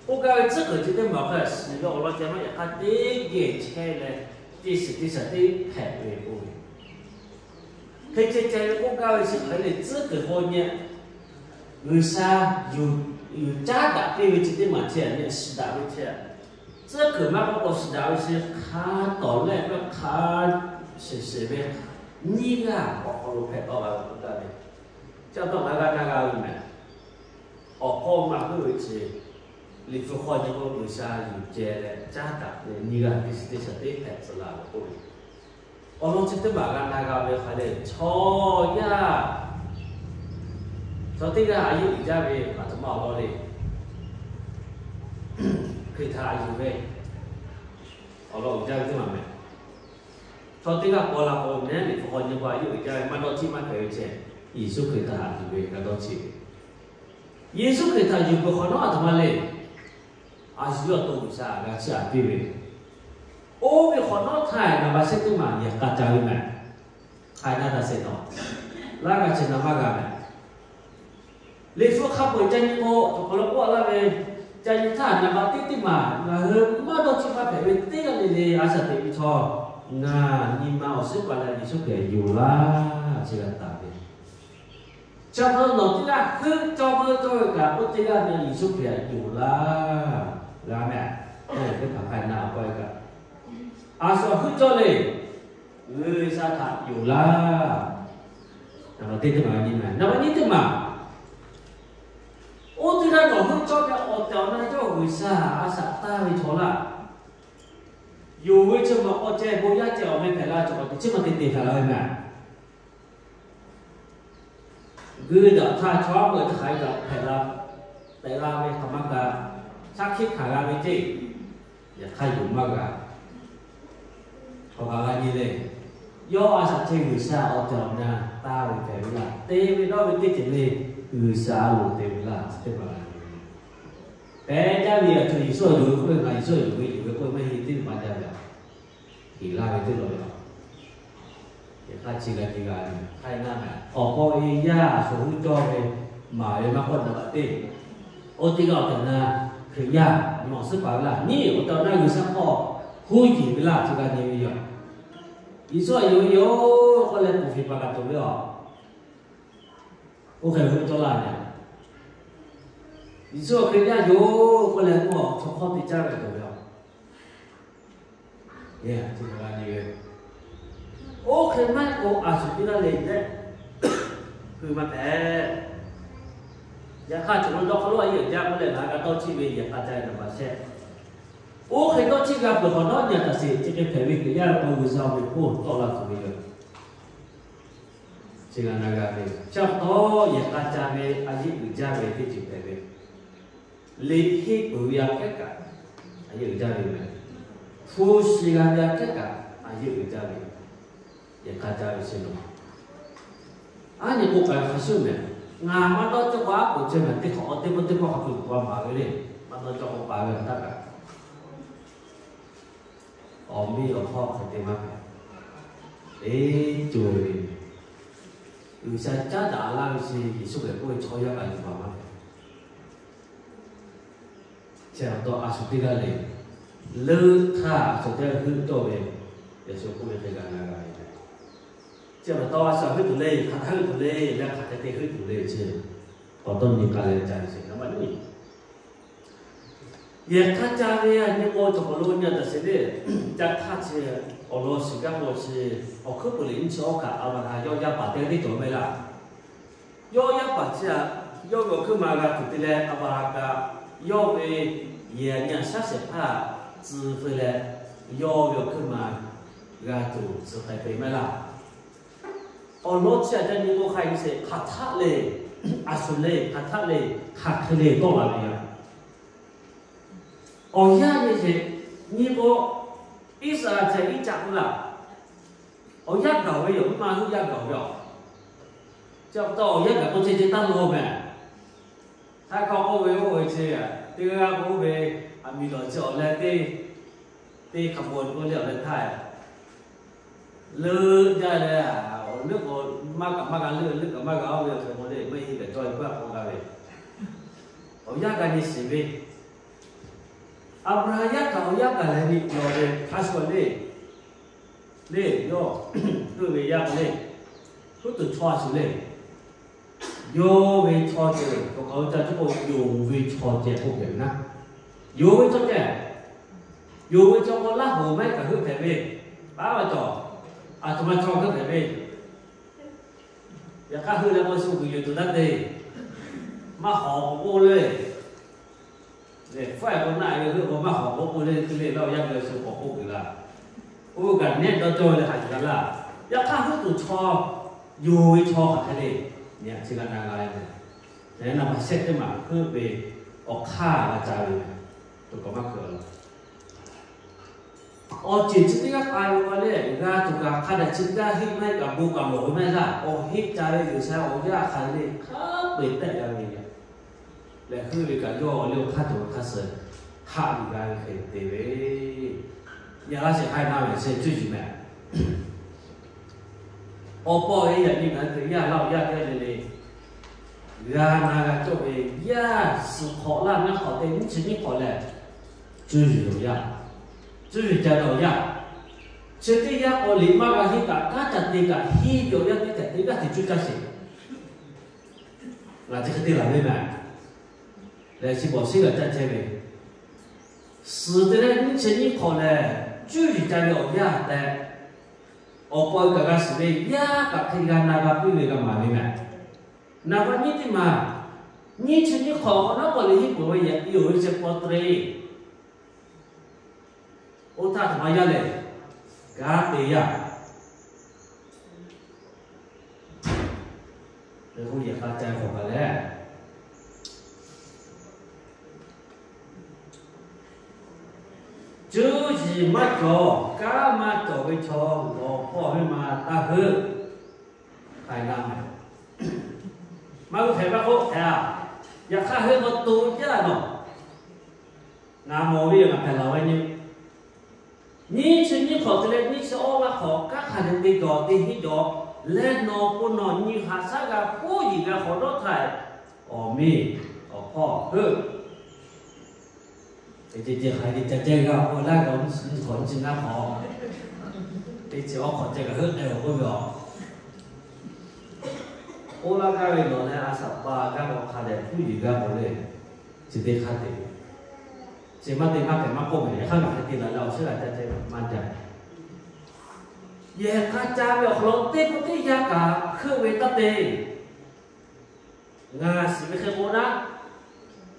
k'oˆ gaˇ ve tcuhˉ kuiˬ chi teˇ maˬ hk'a shiˍ ve awˬ lawn ceh maˇ yaꞈ hk'aˇ teˇ geh chehˇ leh, teˇ shiˍ teˇ shaˍ teˇ hpehꞈ ve k'oˆ ve, hk'e ceh ceh ve k'oˆ gaˇ ve chi hk'aˬ hk'e le tcuhˉ kuiˬ k'o nyi, G'uiˬsha yuˬ caˉ daꞈ piˇ ve chi teˇ maˬ ceh nyi shiˍ daꞈ ve ceh. Tcuhˉ kuiˬ maˇ k'oˆ k'o shiˍ daꞈ ve chi hk'a tawˍ lehˆ ve hk'a shehˍ shehˍ ve nyiˇ g'aˇ awˬ hk'aw lo hpehꞈ tawˆ la ve k'oˆ gaˇ ve, caˇ tawˆ la g'aˇ naˇ g'aˇ ve mehˍ. Awˬ hkawˇ maˇ heuˆ ve chi, Liꞈ hpu hk'aw nyi k'o G'uiˬsha yuˬ ceh leh caˉ daꞈ ve nyiˇ g'aˇ teˇ shiˍ teˇ shaˍ teˇ hpehꞈ tcuh la ve k'oˆ ve, awˬ lawn chi teˇ maˬ g'a na g'a ve hk'a le chaw yaˇ, chaw teˇ g'aˇ a yeˇ uiˍ jaˇ ve aˬ htoꞈ ma awˬ lawn le. Hkriꞈ htaꞈ yuˬ ve awˬ lawn uiˍ jaˇ ve teˇ maˬ mehˍ. Chaw teˇ g'aˇ paw la k'o nehˉ Liꞈ hpu k'aw nyi k'o a yeˇ uiˍ jaˇ ve maˇ dawˇ cheˆ maˇ hpehꞈ ve ceh, Yeˍsuˆ Hkriꞈ htaꞈ yuˬ ve g'a dawˇ cheˆ ve. Yeˍsuˆ Hkriꞈ htaꞈ yuˬ peuˬ hk'awꞈ nawˉ aˬ htoꞈ ma le. A shu yawˇ to G'uiˬsha g'a chiˇ aꞈ piˇ ve, oˇ ve hk'awꞈ nawˉ htaˇ ngaˬ ba shehˆ teˇ maˬ yehˬ k'a ca ve mehˍ. Hk'ai naˇ taˇ sheˍ nawˬ, laˇ g'a chi na maˇ g'a mehˍ. Liꞈ hpu hk'a peu-eˬ ca nyi k'o, awˬ hk'aw lo k'oˆ laˇ ve, ca nyi htaˇ naˍ baꞈ teˇ teˇ maˬ ngaˬ hui maˇ dawˇ chi maˇ hpehꞈ ve teˇ g'aˇ le le a shaꞈ teꞈ ve chaw, ngaˬ nyi ma awˬ suhˉ paˍ leh Yeˍsuˆ Hkriꞈ yonˍ laˇ, chi g'a taˍ ve. Chi pa taw nawˬ teˇ g'aˇ heuˆ cawˇ meuˇ cawˇ ve kaꞈ, oˇ teˇ g'aˇ na Yeˍsuˆ Hkriꞈ htaꞈ yonˍ laˇ. G'a meh, teˇ hpaˍ hk'a na awˬ pa e kaꞈ, a shu heuˆ cawˇ le, G'uiˬsha htaꞈ yonˍ laˇ. Naˍ baꞈ teˇ teˇ maˬ nyi ma, naˍ baꞈ nyiˇ teˇ maˬ, oˇ teˇ g'aˇ nawˬ heuˆ cawˇ ve awˬ tehˬ awˬ na yawˇ G'uiˬsha a shaꞈ taˇ ve chaw laˇ. Yonˍ ve chi ma awˬ ceh bon yaˇ ceh awˬ meh hpehꞈ la, cawˬ kaꞈ teꞈ chiˉ ma te te hpehꞈ la ve meh. G'uiˬ daꞈ htaˇ chaw aˉ peuˬ teˇ hk'aˬ hk'e kaꞈ hpehꞈ la, tehꞈ la ve hk'aˬ ma kaꞈ, shaˉ hkiˆ hkanˍ g'a ve ceˇ, yaꞈ hk'aˇ yonˍ maˇ g'a. Hk'aˬ kaꞈ g'a nyi le. Yawˇ a shaꞈ ceh G'uiˬsha awˬ tehˬ awˬ na taˇ ve hpehꞈ ve laˇ. Te ve dawˇ ve teˇ ceuˬ le, G'uiˬsha a loˍ te ve laˇ, chi teˇ hpaˍ g'a nyi. Pehˬ jaˇ ve aˬ cawˬ Yeˍsuˆ yonˍ ve k'oˆ ve, ngaˬ Yeˍsuˆ yonˍ ve, yonˍ ve k'oˆ ve maˇ heˆ, teˇ maˬ jaˇ ve aꞈ, heˍ laˇ ve teˇ law ve aꞈ. Yaꞈ hk'aˇ chi g'a nyi g'a ve hk'aˇ na meh, awˬ hk'aw ve yaˇ a shu huˉ cawˇ ve maˍ ve maˇ k'oˆ, naˍ baꞈ teˇ, oˇ teˇ g'aˇ awˬ tehˬ na Hkriꞈ yaˇ nawˬ suhˉ paˍ ve laˇ, nyi awˬ tehˬ awˬ na G'uiˬsha hk'aw huˉ yeˬ ve laˇ, chi g'a nyi ve yoˬ. Yeˍsuˆ htaꞈ yonˍ ve yoˬ k'oˆ leh, ponˬ hpeˍ paˍ kaꞈ tuˬ ve aꞈ, oˇ hk'e ve huˉ cawˇ laˇ ve. Yeˍsuˆ Hkriꞈ yaˇ yoˬ k'oˆ leh, mvuhˇ awˬ chaw hk'awˇ te caˇ ve tuˬ ve aꞈ, oˇ hk'e maˇ k'o, a shu teˇ g'aˇ le tehꞈ hui maˇ hpehꞈ. Yaꞈ hk'aˇ, cawˬ lo dawˇ hk'aw lo a yeˇ uiˍ jaˇ k'oˆ leh, ngaˬ g'a dawˇ chiˇ ve yehˬ k'a ca ve naˍ baꞈ shehˆ. Oˇ hk'e dawˇ chiˇ g'a peuˬ hk'awꞈ nawˉ, nyi a taˍ sheˍ, chi hk'e hpehꞈ ve Hkriꞈ yaˇ ve k'o, G'uiˬsha ve hk'oˆ tawˆ la tuˬ ve yoˬ. Chi g'a na g'a ve, chi pa taw yehˬ k'a ca ve a yeˇ uiˍ jaˇ ve teˇ ceuˬ hpehꞈ ve, liꞈ henˇ peuˬ ve aꞈ kehˉ kaꞈ a yeˇ uiˍ jaˇ ve meh. Hpu shi g'a ve aꞈ kehˉ kaꞈ a yeˇ uiˍ jaˇ ve, yehˬ k'a ca ve chi lo. Aˉ nyi k'o k'ai hk'a shuˍ meh, ngaˬ maˇ dawˇ cawˇ k'o aˉ k'oˍ ceh meh, teˇ hk'awꞈ teˇ pawˆ teˇ pawˆ hk'a peu-eˬ pa maˍ ve le. Maˇ dawˇ cawˇ k'o pa ve aꞈ taˇ kaꞈ, awˬ miˇ awˬ hpawˇ hk'e te maˇ hpehꞈ. Eˬ, co ve, G'uiˬsha caˉ daꞈ laˇ ve chi Yeˍsuˆ Hkriꞈ k'oˆ ve, chaw yaˇ kaꞈ yuˬ baˬ maˇ hpehꞈ. Chi pa taw a shu teˇ g'aˇ le, leuˆ htaˇ a shu teˇ g'aˇ heuˆ cawˇ ve, Yeˍsuˆ k'oˆ ve hk'e g'a na g'a ve. Chi pa taw a shu heuˆ tuˬ le, hk'aˬ htaˇ heuˆ tuˬ le, leh hk'aˬ hk'e te heuˆ tuˬ le chi, k'awꞈ dawˇ nyi k'ai leh ca ve sheˍ, naˍ baꞈ nyi. Yehˬ k'a ca ve a nyi k'o, cawˬ k'awꞈ lo nyi a taˍ sheˍ le. Ca hk'aˇ chi awˬ lawn shiˍ gaˇ k'o chi, awˬ hkuiˉ puiˍ liꞈ nyiˇ chi awˬ kaꞈ a va ha yawˇ yaˇ paˍ teˇ g'aˇ teˇ cawˬ meh laˇ. Yawˇ yaˇ paˍ chi aꞈ, yawˇ ve awˬ hkuiˉ ma g'a tuˬ te leh a va ha kaꞈ, yawˇ ve yehˬ nyi a shaˉ shehˍ hpaˇ tcuh feu leh, yawˇ ve awˬ hkuiˉ ma g'a tuˬ tcuh k'ai te maˇ laˇ. Awˬ lawn chi aꞈ ca nyi k'o, hk'a nyi sheˍ, hk'aˬ htaˆ le, a shu le, hk'aˬ htaˆ le, hk'aˬ hk'e le tawˆ la ve yoˬ. Awˬ yanˇ nyi sheˍ, nyi k'o, Iˉsaˍreˍlaˆ ceh iˉ caˆ k'oˆ laˇ. Awˬ yanˇ gaˬ ve yoˬ, maˇ heuˆ yanˇ gaˬ ve yoˬ. Chi pa taw awˬ yanˇ gaˬ k'o ceh ceh taˇ law meh. Htaˇ hkawˇ k'oˆ ve oˇ ve chi, teˇ g'aˇ k'oˆ ve, aˬ miˍ lawˬ chi awˬ leh teˇ, teˇ hk'a bon k'oˆ le awˬ leh htaˇ, leuˆ jaˇ leh, awˬ leuˆ k'o maˇ kaꞈ maˇ g'a leuˆ, leuˆ kaꞈ maˇ g'a oˇ ve awˬ hk'e k'o le, maˇ heˆ kaꞈ cawˇ ve paˇ k'awꞈ g'a ve. Awˬ yanˇ g'a nyi shiˍ ve, Aˍbraˍhanˍ yaˇ kaꞈ awˬ yanˇ gaˬ leh nyi lawˬ ve hk'a shuˍ le, le yawˇ, heuˆ ve yaˇ k'o le, heuˆ tuˬ chaw a shu le. Yawˇ ve chaw ceh, cawˬ kaꞈ ca cawˇ k'o yonˍ ve chaw ceh k'oˆ hpehꞈ ve naˉ. Yonˍ ve chaw ceh, yonˍ ve chaw k'o laˇ hoˍ maˇ heˆ kaꞈ heuˆ hpehꞈ ve, paˉ ve cawˬ, aˬ htoꞈ ma chaw heuˆ hpehꞈ ve. Yaꞈ hk'aˇ heuˆ leh k'o shu kuiˬ yuˬ tuˬ taˇ te, maˇ hawˍ k'o k'oˆ le. Lehˬ, hpfuhˇ-e k'o naˆ-e ve heuˆ k'o maˇ hawˍ k'o k'oˆ le, hk'e le laˇ-o, yaˇ ve shu k'awꞈ k'oˆ kuiˬ laˇ. Oˇ ve kaꞈ nehˉ dawˇ cawˇ ve leh haꞈ yuˬ la laˇ. Yaꞈ hk'aˇ heuˆ tuˬ chaw, yonˍ ve chaw hk'aˬ hk'e le, nyi a chi g'a na g'a ve. Lehˬ, naˍ baꞈ shehˆ teˇ maˬ heuˆ ve awˬ hk'aˇ g'a ca ve, tuˬ kawꞈ maˇ hkeuꞈ la. Awˬ ceuˬ chi teˇ g'aˇ k'ai ve k'o le, g'a tuˬ kaꞈ hk'a dehꞈ chi teˇ g'aˇ heˆ maˇ heˆ kaꞈ bon kaꞈ lawˬ ve maˇ heˆ laˇ. Awˬ heˆ ca ve G'uiˬsha awˬ yaˇ hk'aˬ hk'e le hk'a peu-eˬ tehˆ g'a ve yoˬ. Lehˬ, heuˆ ve kaꞈ yawˇ awˬ liˇ awˬ hk'aˇ tuˬ awˬ hk'aˇ suh haꞈ yuˬ g'a ve hk'e te ve, yaꞈ g'aˇ shehˍ hk'aˇ na ve shehˍ cuˇ yiˍ meh. Awˬ pa awˬ e yaꞈ nyi ngaˬ hui Hkriꞈ yaˇ laˇ awˬ yaˇ teˇ g'aˇ le le, g'a na g'a cawˇ ve yaˇ suhˍ hk'awꞈ laˇ naˆ hk'awꞈ te nyiˇ chi nyiˇ hk'awꞈ lehˬ, cuˇ yiˍ awˬ yaˇ, cuˇ yiˍ ca ve awˬ yaˇ, chi teˇ yanˇ k'awꞈ liꞈ maˇ g'a henˇ kaꞈ, kanˉ ca te kaꞈ henˇ ve awˬ yaˇ teˇ hpaˍ teˇ g'aˇ hteꞈ cuˇ caˇ sheˍ. Ngaˬ chi hk'e te laˬ ve mehˍ. Lehˬ chi bawˬ shiˉ g'a caˇ chehˇ ve, suhˍ te leh nyiˇ chi nyiˇ hk'awꞈ lehˬ, cuˇ yiˍ ca ve awˬ yaˇ tehꞈ, awˬ pa kaꞈ g'a shiˍ ve, yaˇ kaꞈ hk'e g'a na g'a piˇ ve g'a maˍ ve mehˍ. Naˍ baˆ nyiˇ teˇ maˬ, nyiˇ chi nyiˇ hk'awꞈ k'awꞈ naˉ k'awꞈ liꞈ henˇ peuˬ ve yaꞈ piˇ-oˬ ve chi paw tre. Oˇ htaˇ htaꞈ ma yaˇ lehˬ, kanˉ te yaˇ. Hk'e k'o yehˬ k'a ca hk'awꞈ kaꞈ lehˬ, cuˇ yiˍ maˇ cawˬ, kanˉ maˇ cawˬ ve chaw lawˬ hpawˇ ve maˬ taˇ heuˆ. Hk'ai laˇ mehˍ. Maˇ g'uˇ hpehꞈ maˇ k'oˆ hpehꞈ-a. Yaꞈ hk'aˇ heuˆ k'o to jaˇ nawˬ. Ngaˬ mawˬ ve yoˬ, ngaˬ hpehꞈ laˬ ve nyi. Nyiˇ chi nyiˇ hk'awꞈ te leh nyiˇ chi awˇ laˇ hk'awꞈ kanˉ hk'a dehꞈ te jawˬ te henˇ jawˬ leh, nawˬ pon nawˬ nyi haꞈ shaˉ g'a k'oˆ yiˍ g'a hk'awꞈ dawˇ htaˇ, awˬ miˇ awˬ hpawˇ heuˆ. Teˇ ceuˬ ceuˬ hk'aˬ hk'e te ca ceh g'a k'oˆ laˇ gaˬ, nyiˇ chi nyiˇ hk'awꞈ nyiˇ chi ngaˇ hk'awꞈ, teˇ chi awˇ hk'awꞈ ceh kaꞈ heuˆ k'ai awˬ k'oˆ ve aˬ. Oˇ laˇ gaˇ ve nawˬ leh a shaꞈ pa gaˇ k'awꞈ hk'a dehꞈ k'oˆ yiˍ g'a k'oˆ le. Chi teˇ hk'aˇ te, chi maˇ te maˇ hpehꞈ maˇ k'oˆ mehˍ. Yaꞈ hk'aˇ ngaˬ hk'e te laˬ leh awˬ shiˉ g'a ca ceh maˇ jaˇ. Yehˬ k'a ca ve awˬ hk'aw lo teˇ pawˆ teˇ yanˇ kaꞈ heuˆ ve taˇ te. Ngaˬ shiˍ ve hk'e k'o naˉ,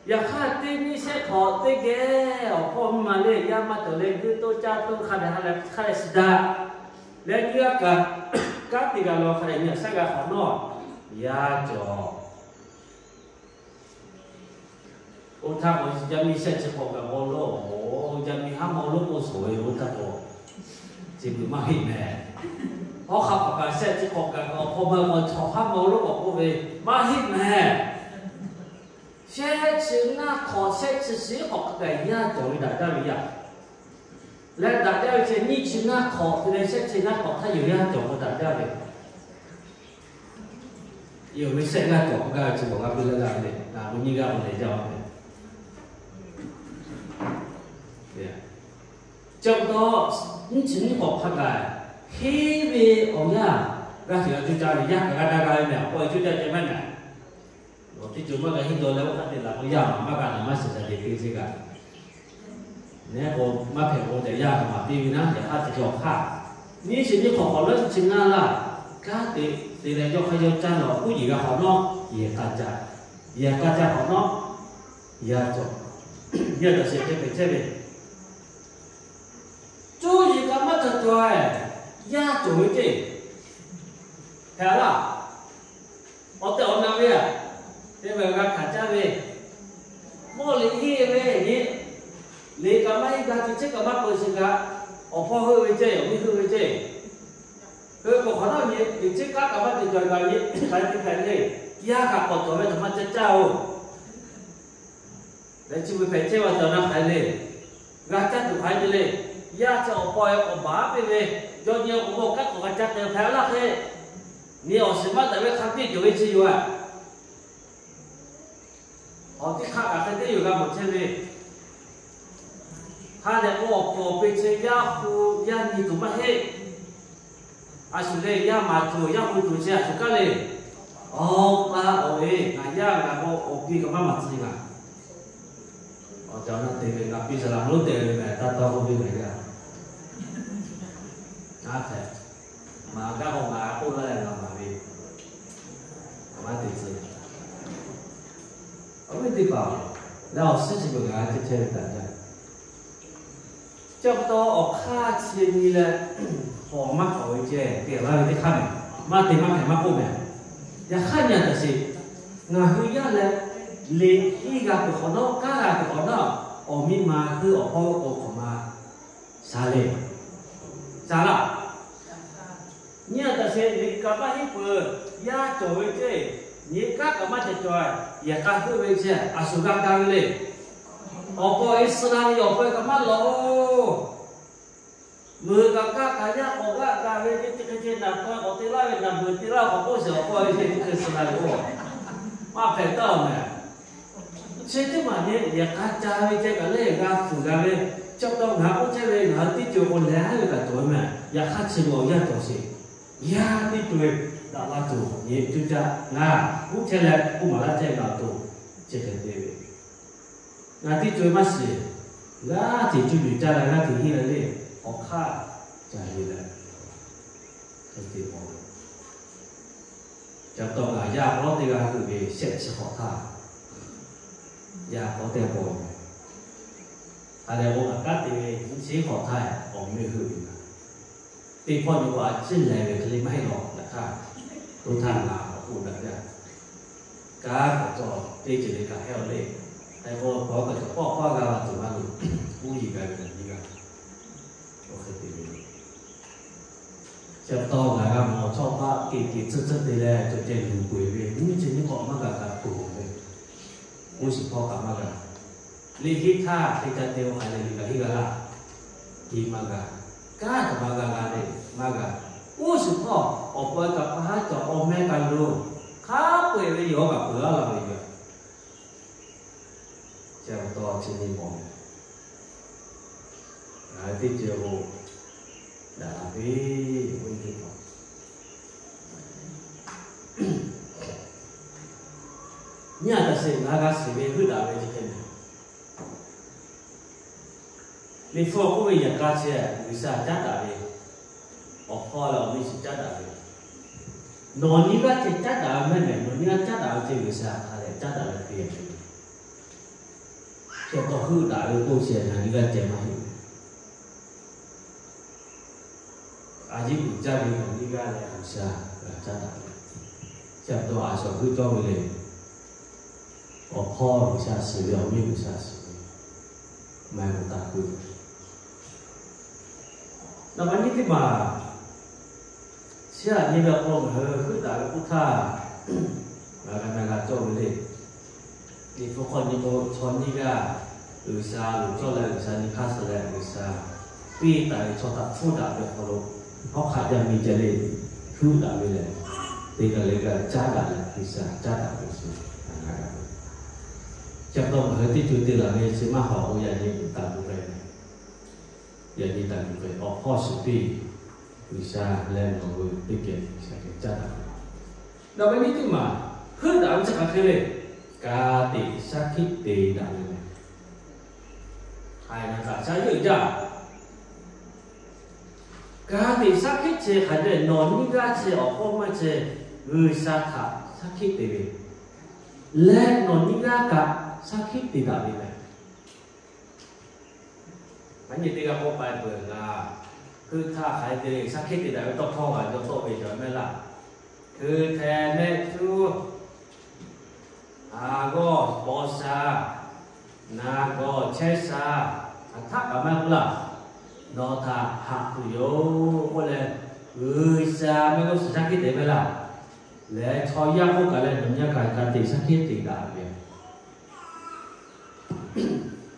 yaꞈ hk'aˇ teˇ nyiˇ shehˆ hk'awꞈ teˇ geh awˬ hpawˇ miˇ ma lehˬ yaˇ maˇ cawˬ leh g'uiˇ toˇ caˇ toˇ hk'a dehꞈ ha lehˬ hk'a dehꞈ shiˍ daꞈ leh nyiˇ g'aˇ kaꞈ, kanˉ te g'a law hk'a dehꞈ nyi haꞈ shaˉ g'a hk'awꞈ nawˉ, yaˇ cawˬ. Oˇ htaˇ k'o, yaˇ miˇ shehˆ chi hk'awꞈ kaꞈ k'aw lo, yaˇ miˇ haˉ maw lonˉ k'oˆ shawˍ ve oˇ htaˇ k'o, chi beuꞈ maˇ heˆ mehˍ. Hawˉ hk'a hpaˍ kaꞈ shehˆ chi hk'awꞈ kaꞈ k'aw hk'aw maˇ k'aw chaw haˉ maw lonˉ k'awꞈ k'oˆ ve maˇ heˆ mehˍ. Shehˆ chi ngaˇ hk'awꞈ shehˆ chi shiˍ hk'awꞈ kaꞈ yaˇ cawˬ ve daꞈ jaˇ ve yaˇ. Leh daꞈ jaˇ ve chi nyiˇ chi ngaˇ hk'awꞈ te leh shehˆ chi ngaˇ hk'awꞈ htaˇ yoˬ yaˇ cawˬ k'o daꞈ jaˇ ve. Yoˬ ve shehˆ ngaˇ cawˬ k'o gaˇ ve chi bawˬ g'a piˇ laˇ gaˇ ve le. Ngaˬ k'o nyiˇ g'aˇ k'o lehˬ jaˇ ve. Chi pa taw, nyiˇ chi nyiˇ hk'awꞈ hk'a gaˬ henˇ ve awˬ yanˇ g'a shiˍ g'a cuˇ caˇ ve yaˇ kaꞈ g'a daꞈ g'a ve mehˍ. Awˬ pa cuˇ caˇ ceh maˇ mehˍ. Awˬ teˇ ceuˬ maˇ g'a henˇ jaw leh oˇ hk'aˇ te laˬ k'o yaˇ maˬ maˇ g'a naˬ maˇ shiˍ shaˍ te te ce kaꞈ, neˉ k'o maˇ hpehꞈ k'o tehꞈ yaˇ kaꞈ maˍ piˇ ve naˉ, yaꞈ hk'aˇ te cawˬ hk'aˇ. Nyiˇ chi nyiˇ hk'awꞈ hk'awꞈ leuˉ chi ngaˇ laˇ, kanˉ te te leh yawˇ hk'aˇ yawˇ caˇ lawˬ k'oˆ yiˍ g'a hk'awꞈ nawˉ, yehˬ k'a ca, yehˬ k'a ca hk'awꞈ nawˉ, yaˇ cawˬ. Yaˇ cawˬ sheˍ ceh hpehꞈ chehˇ ve, cuˇ yiˍ kaꞈ maˇ cawˬ cawˬ-e, yaˇ cawˬ ve ceˇ. Hpehꞈ laˇ. Awˬ tehˬ awˬ na ve aꞈ, te ve g'a hkanˍ caˇ ve, mawˇ liꞈ henˇ ve nyi, liꞈ kaꞈ maˇ henˇ g'a, teˇ chiˉ kaꞈ maˇ k'oꞈ shiˍ kaꞈ, awˬ hpawˇ heuˆ ve ceˇ, awˬ miˇ heuˆ ve ceˇ. Heuˆ k'o hk'awꞈ nawˉ nyi teˇ chiˉ kaˉ kaꞈ maˇ te cawˬ kaꞈ nyi, hk'aˬ hk'e te hpehꞈ le. Yaˇ kaꞈ k'awꞈ cawˬ ve htaꞈ maˇ caˇ caˇ-oˬ. Leh chi beuꞈ hpehꞈ chehˇ ve cawˬ na hk'aˬ hk'e le. G'a caˇ tuˬ hk'aˬ hk'e te le. Yaˇ chi awˬ pa awˬ yaˇ k'awꞈ baˬ piˇ ve, yawˇ nyi awˬ bon kanˉ k'awꞈ g'a caˇ te hpehꞈ laˇ hk'e, nyi awˬ shiˍ maˇ daꞈ ve hk'a piˇ cawˬ ve chi yoˬ aꞈ. Awˬ teˇ hk'aˇ kaꞈ hk'e te yoˬ g'a mawˬ chehˇ ve, hk'a dehꞈ k'o awˬ pfuhˍ awˬ pi chi yaˇ hu yaˇ nyi tuˬ maˇ heˆ. A shu le, yaˇ maˍ tuˬ yaˇ hu tuˬ chi a shu kaˉ le. Awˬ pa awˬ e ngaˬ yaˇ ngaˬ k'o awˬ pi kaꞈ maˇ maˍ tcuh ngaˬ. Awˬ ca na te ve ngaˬ piˇ saˍ laꞈ lonˉ te ve mehˍ, taˇ taˇ k'oˆ piˇ ngaˬ yaˇ. Aˉ hpehꞈ, maˍ gaˇ k'o ngaˬ k'oˆ laˇ leh ngaˬ maˍ ve, a maˇ te tcuh. Awˬ viˉ teˇ hpaˍ, leh awˬ suhˉ chi beuꞈ ngaˬ g'a chehˇ chehˇ ve htaꞈ jaˇ. Chi pa taw awˬ hk'aˇ chi nyi leh, k'awꞈ maˇ k'awꞈ ve ceh te laˇ ve teˇ hk'aˇ mehˍ. Maˇ te maˇ hpehꞈ maˇ k'oˆ mehˍ. Yaꞈ hk'aˇ nyi a taꞈ sheˍ, ngaˬ hui yaˇ leh liꞈ henˇ g'a peuˬ hk'awꞈ nawˉ, kanˉ g'a peuˬ hk'awꞈ nawˉ, awˬ miˇ ma heuˆ awˬ hpawˇ k'o hk'awꞈ ma sha le. Sha laˇ. Nyi a taꞈ sheˍ, liꞈ kaꞈ maˇ henˇ peuˬ, yaˇ cawˬ ve ceˇ, nyi kanˉ kaꞈ maˇ cawˬ cawˬ, yehˬ k'a heuˆ ve ceˇ, a shu g'a ga ve le. Awˬ pa awˬ e suh la ve, awˬ pa awˬ e kaꞈ maˇ lawˬ-oˬ. Meuꞈ kaꞈ kaˇ kaꞈ yaˇ k'awꞈ g'aˇ ga ve, teˇ hk'e te naˬ taweh k'awꞈ te laˇ ve, naˬ meuꞈ te laˇ k'awꞈ k'oˆ sheˍ, awˬ pa awˬ e suh la ve k'o, maˇ hpehꞈ taˉ-oˬ mehˍ. Chi teˇ maˬ nyi yehˬ k'a ca ve ceh kaꞈ lehˬ g'a fuiˍ g'a ve, chi pa taw ngaˬ hui k'oˆ chehˇ ve ngaˬ hui teˇ co k'o leh haˉ ve kaꞈ cawˬ ve mehˍ. Yaꞈ hk'aˇ chi lawˬ yaˇ cawˬ sheˍ. Yaˇ teˇ co-e daꞈ la tuˬ nyi cuˇ caˇ ngaˬ kuˉ chehˇ leh k'oˆ maˍ laˇ chehˇ ve ngaˬ awˬ to chi hk'e te ve, ngaˬ teˇ co-e maˇ shiˍ. G'aˇ hteꞈ cuˇ yuˬ caˇ leh g'aˇ hteꞈ henˇ leh le, awˬ hk'aˇ ca le leh, hk'e te paw ve. Chi pa taw ngaˬ yaˇ k'awˉ teˇ g'aˇ heuˆ ve shehˆ chi hk'awꞈ htaˇ, yaˇ k'awˉ teˇ g'aˇ paw ve, a lehˬ k'o ngaˬ kanˉ te ve nyiˇ chi hk'awꞈ htaˇ awˬ meh heuˆ ve, teˇ hpawˇ nyi k'o a ciˉ leh ve hk'e le maˇ heˆ lawˬ. Yaꞈ hk'aˇ, oˇ htaˇ ngaˬ awˬ k'oˆ daꞈ jaˇ. Kanˉ k'awꞈ cawˬ teˇ ceuˬ le kaꞈ hehˇ-oˬ le. Hk'e k'o k'awꞈ cawˬ pawˆ pawˆ g'a la tuˬ maˇ loˍ. Uˉ yiˍ g'a ve nyi g'a, awˬ hk'e te ve. Chi pa taw ngaˬ g'a mawˬ chaw hpaˆ kehˬ kehˬ tsuhˇ tsuhˇ te leh cawˬ ceh luˬ peuˬ ve nyiˇ chi nyiˇ hk'awꞈ maˇ g'a g'a peuˬ ve, oˇ shiˍ hpawˇ kaꞈ maˇ g'a. Liꞈ henˇ htaˇ hk'e ca te-o, hk'aˬ lehˬ liꞈ kaꞈ henˇ g'a laˇ. Henˇ maˇ g'a. Kanˉ htaꞈ maˇ g'a g'a le, maˇ g'a. Oˇ shiˍ hpawˇ awˬ pa kaꞈ pa haˉ cawˬ, awˬ meh kaꞈ loˬ. Hk'a peu-eˬ ve yawˇ kaꞈ peuˬ laˇ la ve yoˬ. Chi pa taw chi nyi mawˬ, ngaˬ hui teˇ ceuˬ-oˬ, daꞈ la ve, oˇ ve teˇ hpaˍ. Nyi a taꞈ sheˍ ngaˬ g'a shiˍ ve heuˆ daꞈ ve chi hk'e mehˍ. Liꞈ hpu awˬ k'oˆ ve yehˬ k'a chi G'uiˬsha caˉ daꞈ ve, awˬ hpawˇ leh awˬ miˇ chi caˉ daꞈ ve, nawˬ nyi g'aˇ ceh caˉ daꞈ ve mehˍ mehˍ, nawˬ nyi g'aˇ caˉ daꞈ ve ceh G'uiˬsha hk'a dehꞈ caˉ daꞈ ve hk'e ve. Chi pa taw heuˆ daꞈ ve k'oˆ chi ngaˬ nyi g'aˇ ceh maˇ heˆ. A ciˉ uiˍ jaˇ ve ngaˬ nyi g'aˇ leh G'uiˬsha g'a caˉ daꞈ ve. Chi pa taw a shaꞈ heuˆ cawˇ ve le. Awˬ hpawˇ G'uiˬsha shiˍ ve, awˬ miˇ G'uiˬsha shiˍ ve, maˇ heˆ k'o taˇ heuˆ. Naˍ baꞈ nyiˇ teˇ maˬ, chi aꞈ nyi ve awˬ hk'aw lo ngaˬ hui heuˆ daꞈ ve k'oˆ htaˇ, ngaˬ g'a na g'a cawˇ ve le. Liꞈ hpu hk'aw nyi k'o, chaw nyiˇ g'aˇ G'uiˬsha loˍ cawˇ leh G'uiˬsha nyi hk'aˇ suh leh G'uiˬsha piˇ taˍ ve chaw htaꞈ hpfuhˇ daꞈ ve awˬ hk'aw lo, hawˉ hk'aˆ yaˇ miˇ ceh le, heuˆ daꞈ ve lehˬ, teˇ g'aˇ leh g'aˇ caˉ daꞈ leh G'uiˬsha caˉ daꞈ ve shu, a, chi pa taw ngaˬ hui teˇ co te laˬ ve chi maˇ hawˍ k'o yaꞈ nyi taˍ tuˬ k'ai, yaꞈ nyi taˍ tuˬ k'ai, awˬ hpawˇ shiˍ piˇ, G'uiˬsha leh nawˬ hui teˇ geh G'uiˬsha geh caˉ daꞈ ve. Naˍ baꞈ nyiˇ teˇ maˬ, heuˆ daꞈ ve chi hk'aˬ hk'e le, ka tiꞈ shaˉ hkiˆ te daꞈ ve mehˍ. Haiˬ naˍ taˍ shaˉ yeuˆ jaˇ. Ka tiꞈ shaˉ hkiˆ chi hk'aˬ hk'e le, nawˬ nyiˇ g'aˇ chi awˬ hpawˇ maˇ ceh G'uiˬsha htaꞈ shaˉ hkiˆ te ve, leh nawˬ nyiˇ g'aˇ kaꞈ shaˉ hkiˆ te daꞈ ve mehˍ. Aˬ nyi teˇ g'aˇ k'oˆ k'ai peuˬ ngaˬ, heuˆ htaˇ hk'aˬ hk'e te le, shaˉ hkiˆ te daꞈ ve tawˇ hkawˇ g'a jaw tawˆ ve jaw mehˆ laˇ. Hkui hteh mehˆ cuˉ, a g'awˇ paw sha, naˍ gawˬ chehˇ sha, a htaˆ kaꞈ maˇ k'oˆ laˇ. Nawˬ htaꞈ haꞈ tuˬ yoˬ k'oˆ leh, G'uiˬsha mehˆ g'uˇ suhˍ shaˉ hkiˆ te mehˆ laˇ. Leh chaw yaˇ k'oˆ kaꞈ leh nawˬ nyi g'aˇ kaꞈ ka tiꞈ shaˉ hkiˆ te daꞈ ve.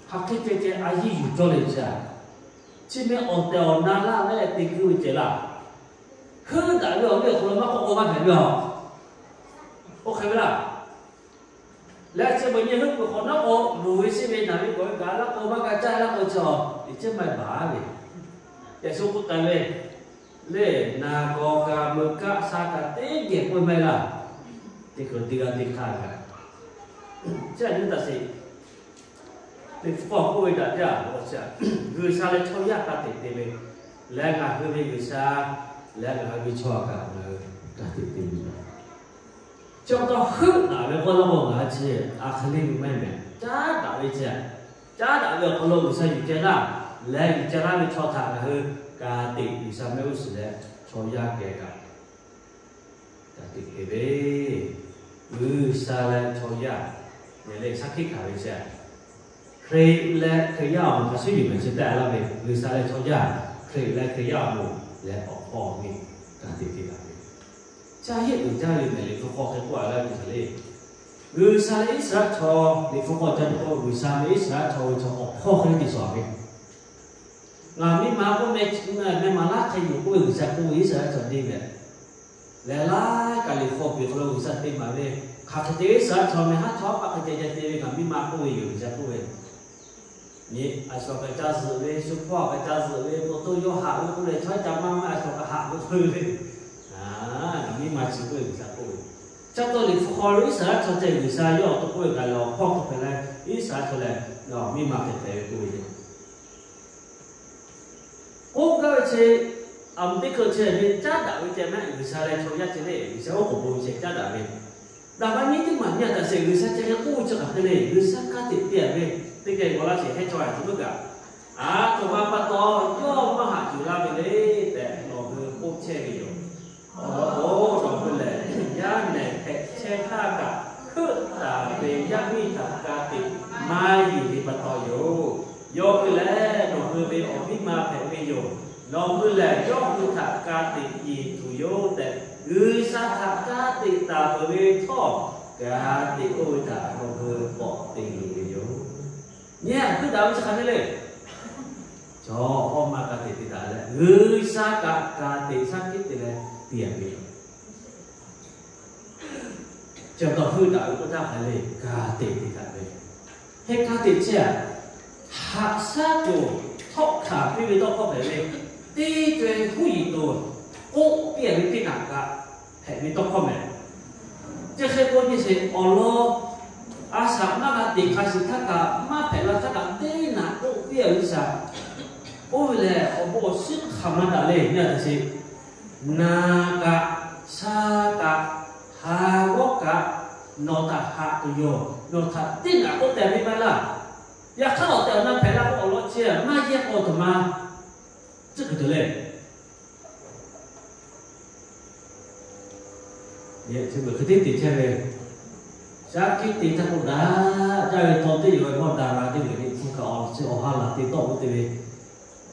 Hk'aˬ hk'e ceh ceh a yiˇ yuˬ cawˇ le chi a. Chi meh awˬ tehˬ awˬ na laˇ leh te kuiˬ ve ceh laˇ. Heuˆ daꞈ ve awˬ viˉ awˬ hk'aw lo maˇ k'oˆ k'o maˇ hpehꞈ ve a. Oˇ hk'e ve laˇ. Leh chi beuꞈ nyi heuˆ peuˬ hk'awꞈ nawˉ k'o, luˬ ve sheˆ ve naˍ ve kawꞈ ve gaˬ laˇ k'o, maˇ g'a caˇ laˇ k'o, chi a, teꞈ chehˇ maˇ baˬ ve. Yaꞈ shu k'oˆ taˍ ve, lehˬ naˍ gawˬ kaꞈ meuꞈ kaˆ sha kaꞈ teˇ geh k'oˆ maˇ heˆ laˇ. Teˇ hkui teˇ g'aˇ teˇ hk'aˇ g'a. Chi a nyi taˍ sheˍ. Liꞈ hpu k'awꞈ k'oˆ ve daꞈ jaˇ, G'uiˬsha leh chaw yaˇ ka tiꞈ te ve, leh ngaˬ hui ve G'uiˬsha, leh ngaˬ hui ve chaw kaꞈ ngaˬ hui ka tiꞈ te ve. Chi pa taw heuˆ daꞈ ve k'oˆ laˇ k'o, ngaˬ hui chi a hk'e le ve maˇ heˆ mehˍ. Caˉ daꞈ ve chi, caˉ daꞈ ve awˬ hk'aw lo G'uiˬsha yuˬ ceh laˇ, leh yuˬ ceh laˇ ve chaw htaꞈ ngaˬ hui ka tiꞈ G'uiˬsha mehˆ g'uˇ suhˍ leh chaw yaˇ geh kaꞈ ka tiꞈ te ve. G'uiˬsha leh chaw yaˇ, lehˬ leh shaˉ hkiˆ hkanˍ ve chi, Hkriꞈ leh Hkriꞈ yaˇ awˬ moˍ hk'a shuˍ yuˬ mehˍ chi tehꞈ laˇ ve, G'uiˬsha leh chaw yaˇ, Hkriꞈ leh Hkriꞈ yaˇ awˬ moˍ leh awˬ hpawˇ awˬ miˇ ka tiꞈ te daꞈ ve. Caˇ yehˆ uiˍ jaˇ ve mehˍ. Liꞈ hpu hk'aw hk'e k'oˆ a laˇ ve hk'e le, G'uiˬsha leh Iˉsaˍreˍlaˆ chaw, Liꞈ hpu k'awꞈ ca tuˬ k'o, G'uiˬsha ve Iˉsaˍreˍlaˆ chaw ve chaw awˬ hpawˇ hk'e le te shawˍ ve. Ngaˬ miˇ ma k'oˆ meh, meh maˍ laˇ hk'e yoˬ k'oˆ ve G'uiˬsha k'oˆ ve Iˉsaˍreˍlaˆ chaw teˇ geh lehˬ, laiˉ kaꞈ Liꞈ hpu awˬ piˍ hk'aw lo G'uiˬsha te maˍ ve, Hk'aˬ hk'e te ve Iˉsaˍreˍlaˆ chaw meh haˉ chaw haˉ paˆ hk'e ceh ceh te ve kaꞈ miˇ ma k'oˆ ve yoˬ, G'uiˬsha k'oˆ ve. Nyi, a shu kaꞈ ca zuhꞈ ve, shu hpawˇ kaꞈ ca zuhꞈ ve, to to yawˇ haꞈ ve k'oˆ leh chaw ca maˇ maˇ a shu kaꞈ haꞈ ve k'oˆ ve le. Ngaˬ miˇ ma chi k'oˆ ve G'uiˬsha k'oˆ ve. Chi pa taw Liꞈ hpu hk'aw lo Iˉsaˍreˍlaˆ chaw ceh G'uiˬsha yawˇ awˬ to k'oˆ ve kaꞈ lawˬ hpawˇ hk'e hpehꞈ leh, Iˉsaˍreˍlaˆ chaw lehˬ, miˇ ma hpehꞈ hpehꞈ ve k'oˆ ve le. K'oˆ gaˇ ve chi, aˬ mvuhˇ teˇ hkui chi ve caˉ daꞈ ve ceh maˇ heˆ, G'uiˬsha leh chaw yaˇ ceh le, G'uiˬsha oˉ k'oˍ bon ve ceh caˉ daꞈ ve. Daꞈ ma nyiˇ teˇ maˬ nyi a taꞈ sheˍ, G'uiˬsha ceh hk'e k'oˆ ve chi hk'aˬ hk'e le, G'uiˬsha ka tiꞈ te a ve, teˇ geh g'aw laˇ sheˍ heh chaw a tuˬ meuˇ kaꞈ, a htoꞈ ma pa taw yawˇ maˇ haꞈ yuˬ laˇ ve le tehꞈ nawˬ hui k'oˆ chehˇ ve yoˬ. Awˬ lawn k'o, nawˬ hui lehˬ yaˇ nehˬ hpehꞈ chehˇ htaˇ kaꞈ, heuˆ taˍ ve yaˇ miˇ htaꞈ ka tiꞈ maˇ yuˬ ve pa taw yoˬ. Yawˇ hui lehˬ nawˬ hui ve awˬ miˇ ma hpehꞈ ve yoˬ. Nawˬ hui lehˬ yawˇ hui htaꞈ ka tiꞈ yeˬ tuˬ yoˬ tehꞈ, G'uiˬsha htaꞈ ka tiꞈ taˍ peuˬ ve htawˇ, ka tiꞈ oˇ ve htaꞈ nawˬ hui k'awꞈ te loˍ ve yoˬ. Nyi a, heuˆ daꞈ ve chi hk'aˬ hk'e le. Chaw awˬ hpawˇ maˇ ka tiꞈ te taˍ leh, G'uiˬsha kaꞈ ka tiꞈ shaˉ hkiˆ te leh te a ve yoˬ. Chi pa taw heuˆ daꞈ ve k'oˆ htaˇ hk'aˬ le, ka tiꞈ te taˍ ve. Hk'e ka tiꞈ chehˇ a, haꞈ shaˉ tuˬ htawˆ hkanˍ piˇ ve tawˇ hkawˇ hpehꞈ ve, teˇ co e huˉ yiˍ tuˬ k'oˆ piˇ a ve teˇ naꞈ kaꞈ hpehꞈ ve tawˇ hkawˇ mehˍ. Chi hk'e k'o nyi sheˍ awˬ lawn, a shaꞈ maˇ g'a teꞈ hk'a shuˍ htaˇ kaꞈ maˇ hpehꞈ la htaˇ kaꞈ teˇ naꞈ k'oˆ piˇ a ve shaꞈ. Oˇ ve lehˬ awˬ bon awˬ shiˉ hk'aˬ ma daꞈ le nyi a taꞈ sheˍ. Naˍ kaꞈ, sha kaꞈ, ha g'awˇ kaꞈ, nawˬ htaꞈ haꞈ tuˬ yoˬ. Nawˬ htaꞈ teˇ naꞈ k'oˆ teh ve maˇ laˇ. Yaꞈ hk'aˇ awˬ tehˬ awˬ na hpehꞈ la k'o awˬ lawn chi maˇ yehˇ k'o a htoꞈ ma tcuhˉ kuiˬ tuˬ le. Chi beuꞈ hk'e teˇ te chehˇ ve, shaˉ hkiˆ te htaˇ k'oˆ daꞈ jaˇ ve taw teˇ yoˬ ve mawˇ daꞈ la teˇ ve le, hpu kaꞈ awˬ chi awˬ ha laˬ te tawˆ k'oˆ te ve,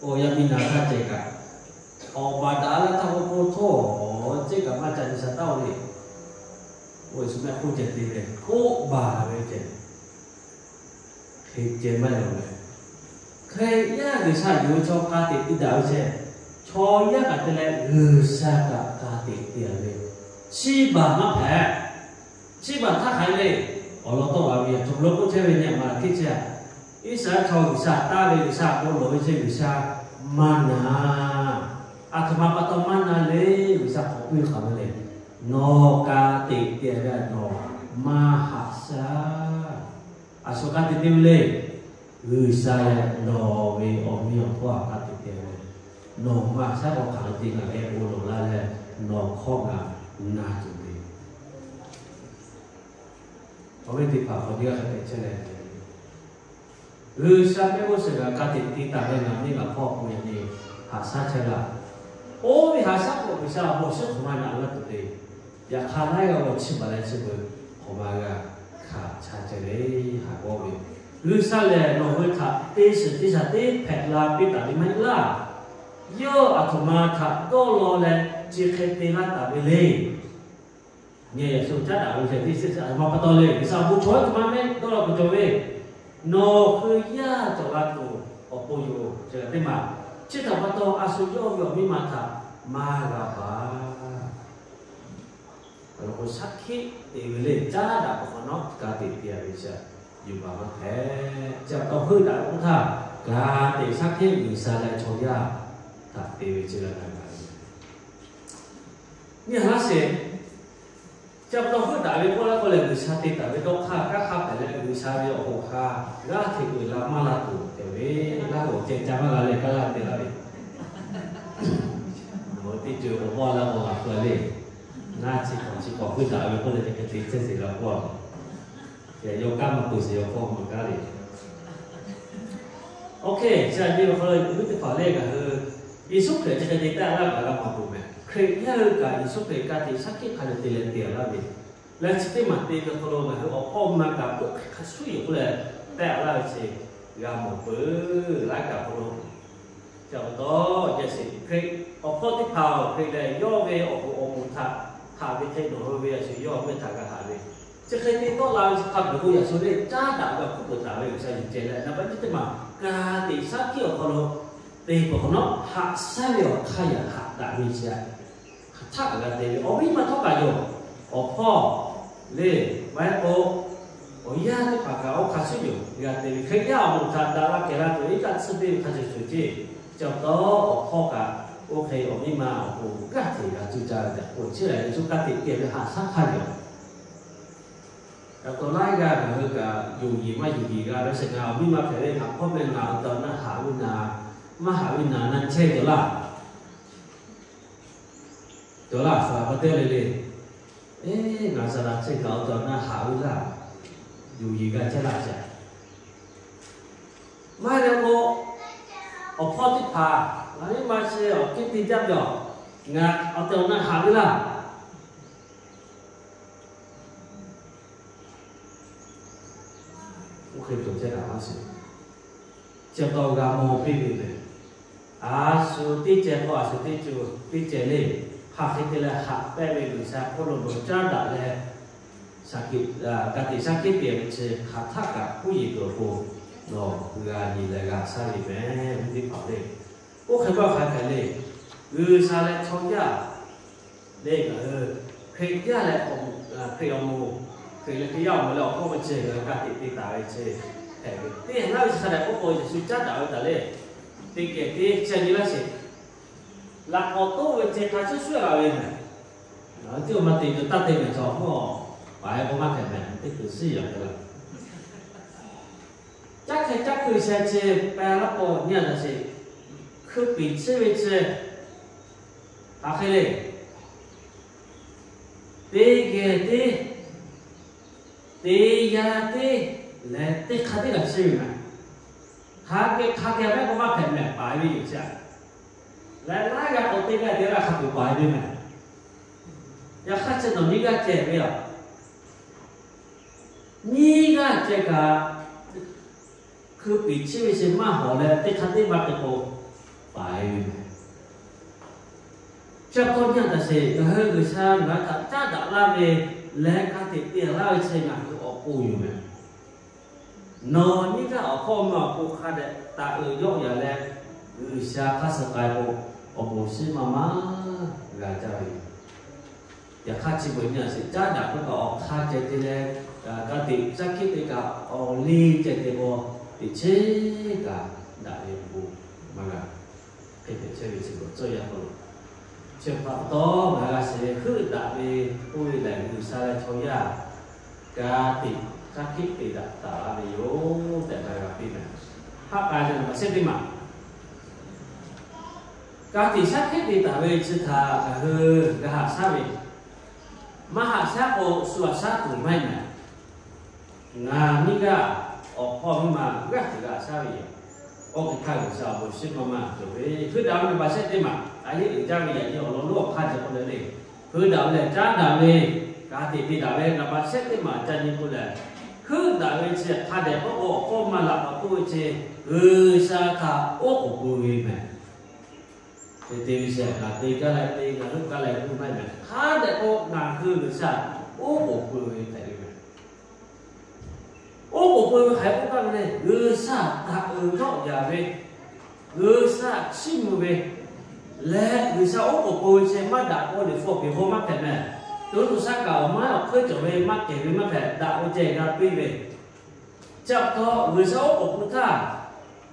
awˬ yaˇ miˇ na htaˇ ceh kaꞈ, awˬ baˬ daꞈ la htaˇ k'oˆ k'o htawˇ, ceh kaꞈ maˇ ca nyi sha taˇ oˬ le. Oˇ ve shu mehˆ hk'oˆ ceh te ve k'oˆ baˬ ve ceh hk'e ceh maˇ yaw mehˍ. Hkriꞈ yaˇ G'uiˬsha yuˬ ve chaw ka tiꞈ te daꞈ ve ceh, chaw yaˇ kaꞈ te leh G'uiˬsha kaꞈ ka tiꞈ te a ve, chi baˬ maˇ hpehꞈ. Chi baˬ htaˇ hk'aˬ hk'e le, awˬ lawn tawˆ la ve a htoꞈ ma lo k'oˆ chehˇ ve nyi a maˬ hk'e chehˇ a. Iˉsaˍreˍlaˆ chaw G'uiˬsha taˇ ve G'uiˬsha bon lawˬ ve ceh G'uiˬsha maˇ na. A htoꞈ ma pa taw maˇ na le, G'uiˬsha k'awꞈ piˇ hk'aˬ ve le. Nawˬ ka tiꞈ te ve a nawˬ maˇ haꞈ shaˉ. A shu ka tiꞈ te ve le. G'uiˬsha leh nawˬ ve awˬ miˇ awˬ hpawˇ htaꞈ ka tiꞈ te ve, nawˬ maˇ shaˉ k'awꞈ hk'aˬ lo te ngaˬ geh bon lawˬ laˇ leh nawˬ hkawˇ ngaˬ na tuˬ ve. Awˬ viˉ teˇ hpaˍ hk'awꞈ teˇ g'aˇ hk'e te chehˇ leh, G'uiˬsha mehˆ g'uˇ suhˍ g'aꞈ ka tiꞈ te taˍ ve ngaˬ miˇ ngaˬ hpawˇ k'oˆ ve le, haꞈ shaˉ chehˇ laˇ. Oˇ ve haꞈ shaˉ k'o G'uiˬsha awˬ bon awˬ shiˉ hk'aˬ ma naꞈ la tuˬ le. Yaꞈ hk'aˇ laiˉ g'a g'aw chi baˬ leh chi beuꞈ hk'awꞈ ma g'a hkanˍ cha ceh le, haꞈ g'awˇ ve. G'uiˬsha lehˬ nawˬ hui htaꞈ te shiˍ te shaˍ teˇ hpehꞈ la piˇ taˍ ve maˇ heˆ laˇ. Yawˇ a htoꞈ ma htaꞈ dawˇ law leh chi hk'e te laˇ taˍ ve le. Nyi a shu caˉ daꞈ ve hk'e te sheˍ, a htoꞈ ma pa taw le, G'uiˬsha awˬ bon chaw a htoꞈ ma mehˆ dawˇ law kuiˬ cawˬ ve, nawˬ hui yaˇ cawˬ la tuˬ awˬ pon yoˬ. Chi htaꞈ pa taw a shu yawˇ ve awˬ miˇ ma htaꞈ maˇ g'a baˬ. Awˬ lawn k'o shaˉ hkiˆ te ve le, caˉ daꞈ pa hk'awꞈ nawˉ ka tiꞈ te a ve chi yuˬ baˬ maˇ hpehꞈ. Chi pa taw heuˆ daꞈ k'oˆ htaˇ, ka tiꞈ shaˉ hkiˆ G'uiˬsha leh chaw yaˇ htaꞈ te ve chi g'a na gaˬ ve. Nyi a laˇ sheˍ. Chi pa taw heuˆ daꞈ ve k'oˆ laˇ k'oˆ leh G'uiˬsha te taˍ ve dawˇ hk'aˇ kanˉ hk'a hpehꞈ leh G'uiˬsha ve awˬ hoꞈ hk'a g'aˇ hteꞈ uiˍ la maˇ la tuˬ hpehꞈ ve, laˇ hoꞈ ceh ca maˇ g'a leh kaˇ laˇ te laˇ ve. Nawˬ hui teˇ ceuˬ k'awꞈ maˇ la k'o g'a hpu le. Ngaˇ chi hk'awꞈ chi hk'awꞈ heuˆ daꞈ ve k'oˆ leh te hk'e te chehˇ sheˍ g'a k'oˆ a. Yaꞈ yawˇ kanˉ maˇ peuˬ sheˍ, yawˇ hpawˇ maˇ kaˇ le. Oˇ hk'e chi a nyi ve hk'aw lo awˬ viˉ teˇ hpaˍ lehˬ, ngaˬ hui Yeˍsuˆ Hkriꞈ chi hk'e te taˆ laˇ kaꞈ g'a maˍ peuˬ mehˍ. Hkriꞈ yaˇ hui kaꞈ Yeˍsuˆ Hkriꞈ ka tiꞈ shaˉ hkiˆ hk'a le te leh te a laˇ ve, leh chi teˇ maˬ te ve hk'aw lo ngaˬ hui awˬ hpawˇ ma kaꞈ k'oˆ hk'e hk'a shuˉ yoˬ k'oˆ leh tehˆ a laˇ ve chi g'a mawˬ peuˬ laˇ kaꞈ hk'aw lo. Chi pa taw, yaꞈ sheˍ Hkriꞈ awˬ hpawˇ teˇ hpaˍ-oˬ, Hkriꞈ lehˬ yawˇ ve awˬ hoꞈ awˬ moˍ htaꞈ haꞈ ve hk'e nawˬ hui ve a shu yawˇ ve htaꞈ g'a haꞈ ve. Chi hk'e te tawˆ la ve chi hk'a peu-eˬ k'o yaꞈ shu le caˉ daꞈ ve awˬ hkuiˉ peuˬ taˍ ve G'uiˬsha yuˬ ceh leh, naˍ baˆ nyiˇ teˇ maˬ ka tiꞈ shaˉ hkiˆ awˬ hk'aw lo te peuˬ hk'awꞈ nawˉ, haꞈ shaˉ ve awˬ hk'aˇ yaꞈ haꞈ daꞈ ve chi a htaˇ g'a te ve awˬ viˉ ma htawˇ kaꞈ yoˬ. Awˬ hpawˇ le Maˇ heˆ k'o, awˬ yanˇ teˇ hpaˍ kaꞈ oˇ hk'a shuˍ yoˬ. G'a te ve Hkriꞈ yaˇ awˬ moˍ htaꞈ daꞈ la kehˬ la tuˬ iˉ kaˆ tsuhˇ teˇ ve hk'a shuˍ shuˍ ceˇ. Chi pa taw, awˬ hpawˇ kaꞈ oˇ hk'e awˬ miˇ ma awˬ pon g'aˇ hteꞈ g'a cuˇ caˇ ve tehꞈ k'oˆ chehˇ leh, Yeˍsuˆ ka tiꞈ kehˬ ve haꞈ shaˉ hk'aˇ yoˬ. Yaꞈ taw laiˉ g'aˇ ngaˬ hui kaꞈ yonˍ yeˍ maˇ yonˍ yeˍ g'a ve sheˍ, ngaˬ awˬ miˇ ma hpehꞈ ve ngaˬ hpawˇ meh ngaˬ awˬ tehˬ awˬ na haꞈ ve naˍ, maˇ haꞈ ve naˍ na chehˇ cawˬ laˇ. Cawˬ laˇ, a shu a pa teˇ le le. Eˇ, ngaˬ saˍ laꞈ chehˇ ngaˬ awˬ tehˬ awˬ na haꞈ ve laˇ. Yonˍ yeˍ g'a chehˇ laˇ sheˍ. Maˇ heˆ k'o, awˬ hpawˇ teˇ hpaˍ ngaˬ miˇ ma chi awˬ hkiˉ te jaˇ ve yoˬ. Ngaˬ awˬ tehˬ awˬ na haꞈ ve laˇ. Oˇ hk'e cawˬ chehˇ kaꞈ maˇ shiˍ. Chi pa taw g'a mawˬ piˇ ve lehˬ, a shu teˇ ceh k'o a shu teˇ ceh, teˇ ceh le, hk'aˬ hk'e te leh haꞈ pehnˇ ve G'uiˬsha hk'oˆ lo nawˬ caˉ daꞈ leh, ka tiꞈ shaˉ hkiˆ te ve chi hk'aˬ htaˆ kaꞈ hpuˉ yeˬ tuˬ awˬ pon nawˬ g'a nyi leh g'a shaˉ ve meh, mvuhˇ teˇ hpaˍ le. Oˇ hk'e maˇ hk'a hk'e le, G'uiˬsha leh chaw yaˇ le ngaˬ hui Hkriꞈ yaˇ leh, Hkriꞈ awˬ moˍ, Hkriꞈ leh Hkriꞈ yaˇ awˬ moˍ leh awˬ hkawˇ ve chi ngaˬ hui ka tiꞈ te taˍ ve chi hpehꞈ ve. Teˇ g'aˇ ve chi hk'a dehꞈ k'oˆ k'o, Yeˍsuˆ caˉ daꞈ ve taˍ le. Teˇ geh teˇ chi nyi laˇ sheˍ. Laꞈ k'awꞈ toˆ ve ceh hk'a shuˍ shuˍ g'a ve meh. Teˇ awˬ ma te tuˬ taˇ te meh chaw hawˇ, paˍ e k'o maˇ hpehꞈ meh, teˇ kuiˬ shiˉ yaꞈ k'o la. Caˉ hk'e caˉ hkui sheh chi peh laˇ k'o nyi a taꞈ sheˍ. Hkui piˍ chiˇ ve chi hk'aˬ hk'e le. Teˇ geh teˇ, teˇ yanˇ teˇ, leh teˇ hk'aˇ teˇ g'aˇ chiˇ ve meh. Hk'a geh hk'a geh mehˆ k'o maˇ hpehꞈ meh paˍ ve yoˬ chi a. Leh laiˉ g'aˇ k'o teˇ g'aˇ teˇ g'aˇ hk'a peu paˍ ve meh. Yaꞈ hk'aˇ chi nawˬ nyiˇ g'aˇ ceh ve a. Nyiˇ g'aˇ ceh kaꞈ, hkui piˍ chiˇ ve chi maˇ hawˍ leh teˇ hk'aˇ teˇ maˇ te k'o, paˍ ve meh. Chi pa taw nyi a taꞈ sheˍ, ngaˬ hui G'uiˬsha ngaˬ hui htaꞈ caˉ daꞈ laˇ ve leh ka tiꞈ te laˇ ve chi ngaˬ hui awˬ pon yoˬ meh. Nawˬ nyiˇ g'aˇ awˬ hpawˇ ma awˬ pon hk'a dehꞈ taˍ uiˍ yawˆ yaꞈ leh, G'uiˬsha hk'aˇ suh k'ai k'o, awˬ bon shiˉ maˇ maˇ g'a jaˇ ve yoˬ. Yaꞈ hk'aˇ chi beuꞈ nyi a sheˍ, caˉ daꞈ k'oˆ kaꞈ awˬ hk'aˇ ceh te leh, ka tiꞈ shaˉ hkiˆ te kaꞈ awˬ liˇ ceh te k'o, teꞈ chehˇ kaꞈ daꞈ ve awˬ bon maˇ g'a. Hk'e te chehˇ ve chi beuꞈ tcuhˇ yaˇ k'o, chi hpaꞈ pa taw ngaˬ g'a shiˍ ve heuˆ daꞈ ve k'oˆ ve lehˬ, G'uiˬsha leh chaw yaˇ ka tiꞈ shaˉ hkiˆ te daꞈ taˍ laˇ ve yoˬ tehꞈ g'a g'a piˇ meh. Haˆ k'ai ve naˍ baꞈ shehˆ teˇ maˬ, ka tiꞈ shaˉ hkiˆ te taˍ ve chi htaꞈ ngaˬ hui g'a haꞈ shaˉ ve, maˇ haꞈ shaˉ k'o, shu haꞈ shaˉ tuˬ maˇ heˆ meh. Ngaˬ nyiˇ g'aˇ awˬ hpawˇ miˇ ma g'aˇ hteꞈ g'a shaˉ ve yoˬ. Oˇ hk'e htaˇ G'uiˬsha awˬ bon shiˉ maˇ maˇ cawˬ ve, heuˆ daꞈ ve naˍ baꞈ shehˆ teˇ maˬ a yeˇ uiˍ jaˇ ve yaꞈ nyi awˬ lawn lonˉ awˬ hk'aˇ ceh k'oˆ leh le, heuˆ daꞈ ve lehˬ caˉ daꞈ ve, ka tiꞈ te daꞈ ve naˍ baꞈ shehˆ teˇ maˬ ca nyi k'oˆ leh, heuˆ daꞈ ve chi hk'a dehꞈ k'oˆ k'o awˬ hpawˇ ma laꞈ k'awꞈ toˆ ve chi, G'uiˬsha htaꞈ oˉ k'oˍ pui ve meh. Te te ve chi ngaˬ te gaˇ leh te, ngaˬ heuˆ gaˇ leh heuˆ maˇ heˆ meh. Hk'a dehꞈ k'o ngaˬ hui G'uiˬsha oˉ k'oˍ pui ve hpehꞈ ve meh. Oˉ k'oˍ pui ve hk'aˬ hk'e k'oˆ gaˇ ve le, G'uiˬsha htaꞈ uiˍ yawˆ yaꞈ ve, G'uiˬsha chiˇ mvuh ve leh, G'uiˬsha oˉ k'oˍ pui ve chi maˇ daꞈ k'o, liꞈ hpu awˬ piˍ hk'aw maˇ hpehꞈ meh. Tuˬ tuˬ shaˉ kaꞈ awˬ maˇ awˬ hkeuˉ cawˬ ve maˇ kehˬ ve maˇ hpehꞈ, daꞈ ve ceh g'a piˇ ve. Chi pa taw G'uiˬsha oˉ k'oˍ pui htaˇ,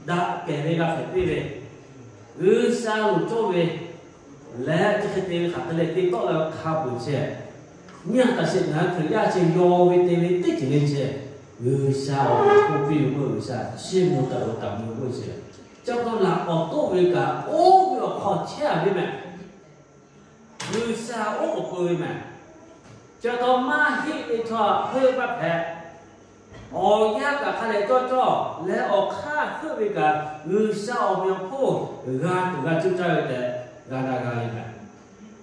daꞈ kehˬ ve g'a hpehꞈ piˇ ve, G'uiˬsha loˍ cawˇ ve leh chi hk'e te ve hk'aˬ hk'e le te tawˆ la ve hk'a peu-eˬ chi, nyi a taꞈ sheˍ ngaˬ hui Hkriꞈ yaˇ chi yaw ve te ve teˇ ceuˬ le chi, G'uiˬsha awˬ hk'aw k'oˆ piˇ ve k'o, G'uiˬsha chiˇ mvuh taˍ ve taˍ mvuh k'oˆ chi, chi pa taw laꞈ k'awꞈ toˆ ve kaꞈ oˇ ve awˬ hk'aw chehˇ a ve meh. G'uiˬsha oˉ k'oˍ pui ve meh. Chi pa taw maˇ heˆ ve chaw heuˆ maˇ hpehꞈ. Awˬ yanˇ kaꞈ hk'a dehꞈ cawˇ cawˇ leh awˬ hk'aˇ heuˆ ve kaꞈ G'uiˬsha awˬ meꞈ awˬ hponˇ g'a tuˬ g'a cuˇ caˇ ve tehꞈ g'a na g'a ve meh.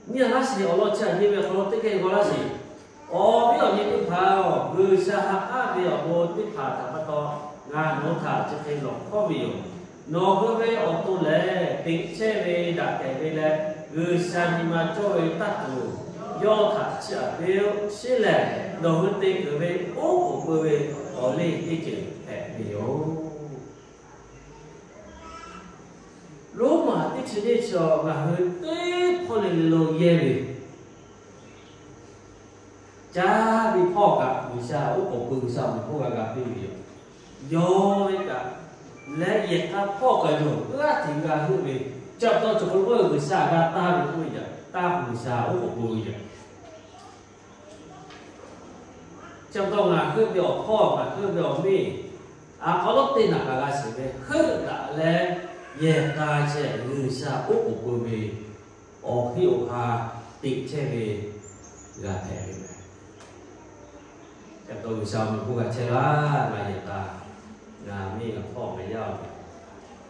Nyi a laˇ sheˍ, awˬ lawn chi aꞈ nyi ve hk'aw lo teˇ geh g'aw laˇ sheˍ. Awˬ viˉ awˬ nyi teˇ hpaˍ-oˬ, G'uiˬsha ha k'aˉ ve awˬ bon teˇ hpaˍ htaꞈ pa taw ngaˬ nawˬ hui htaꞈ chi hk'e lawˬ hkawˇ ve yoˬ. Nawˬ hui ve awˬ to lehˬ, teꞈ chehˇ ve daꞈ kehˬ ve leh G'uiˬsha nyi ma cawˇ ve taˇ tuˬ, yawˇ htaꞈ chiˇ aꞈ piˇ-oˆ. Chi lehˬ, nawˬ hui te keunˍ ve oˉ k'oˍ pui ve awˬ liˇ teˇ ceuˬ hpehꞈ ve yoˬ. Roˉmaꞈ teˇ chi nyiˇ chi awˬ ngaˬ hui teˇ hpawˇ le le lo yehˇ ve, Caˇ ve hpawˇ kaꞈ G'uiˬsha oˉ k'oˍ pui, G'uiˬsha awˬ meꞈ hpawˇ g'a ga piˇ ve yoˬ. Yawˇ ve kaꞈ leh yehˬ k'a hpawˇ kaꞈ yoˬ, g'aˇ hteꞈ g'a heuˆ ve, chi pa taw chaw hk'aw lo k'oˆ ve G'uiˬsha g'a taˇ ve k'oˆ ve yaꞈ, taˇ G'uiˬsha oˉ k'oˍ pui ve yaꞈ. Chi pa taw ngaˬ heuˆ ve awˬ hpawˇ, ngaˬ heuˆ ve awˬ miˇ, a hk'aw lo teˇ naꞈ kaꞈ g'a shiˍ ve, heuˆ daꞈ leh yehˬ k'a chehˇ G'uiˬsha oˉ k'oˍ pui ve awˬ heˆ awˬ ha teꞈ chehˇ ve g'a hpehꞈ ve meh. Chi pa taw G'uiˬsha awˬ meꞈ hpawˇ g'a chehˇ laˇ, ngaˬ yehˬ k'a, ngaˬ miˇ ngaˬ hpawˇ ngaˬ yaˇ oˬ.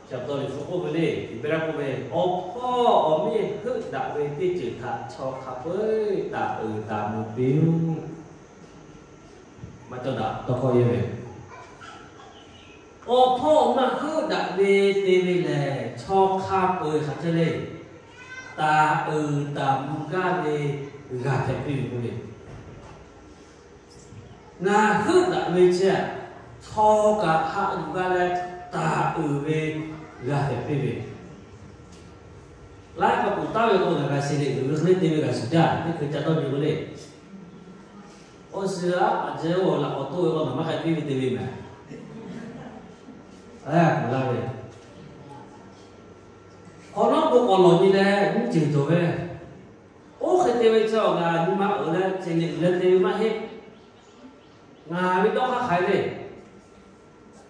Chi pa taw Liꞈ hpu k'oˆ ve le, Heˍbrehˇ k'oˆ ve, awˬ hpawˇ awˬ miˇ heuˆ daꞈ ve teˇ ceuˬ htaꞈ chaw hk'a peu-eˬ taˍ uiˍ taˍ mvuh piˇ-oˆ. Maˇ cawˇ daꞈ tawˇ hkawˇ yehˇ ve, awˬ hpawˇ awˬ miˇ heuˆ daꞈ ve te ve lehˬ, chaw hk'a peu-eˬ hk'aˬ hk'e le, taˍ uiˍ taˍ mvuh gaˇ ve g'a hpehꞈ piˇ ve k'oˆ ve. Ngaˬ heuˆ daꞈ ve chehˇ, chaw kaꞈ haꞈ yuˬ g'a leh taˍ uiˍ ve g'a hpehꞈ piˇ ve. Laiˉ kaꞈ k'oˍ taˍ ve k'o, ngaˬ g'a shiˍ le, uiˍ ve hk'e le te ve g'a shiˍ jaˇ, teˇ hkui ca dawˇ nyi ve le. Awˬ shiˍ aˉ paˍ ceh-oˬ, laꞈ k'awꞈ toˆ ve k'o, ngaˬ maˇ k'ai piˇ ve te ve meh. Aˉ, k'oˍ laˇ ve, hk'awꞈ nawˉ k'o k'awꞈ lawˬ nyi leh mvuhˇ ceuˬ cawˬ ve. Oˇ hk'e te ve chi awˬ ngaˬ nyi ma uiˍ leh ceh liꞈ uiˍ leh te ve maˇ heˆ. Ngaˬ ve dawˇ hk'aˇ hk'aiˍ le.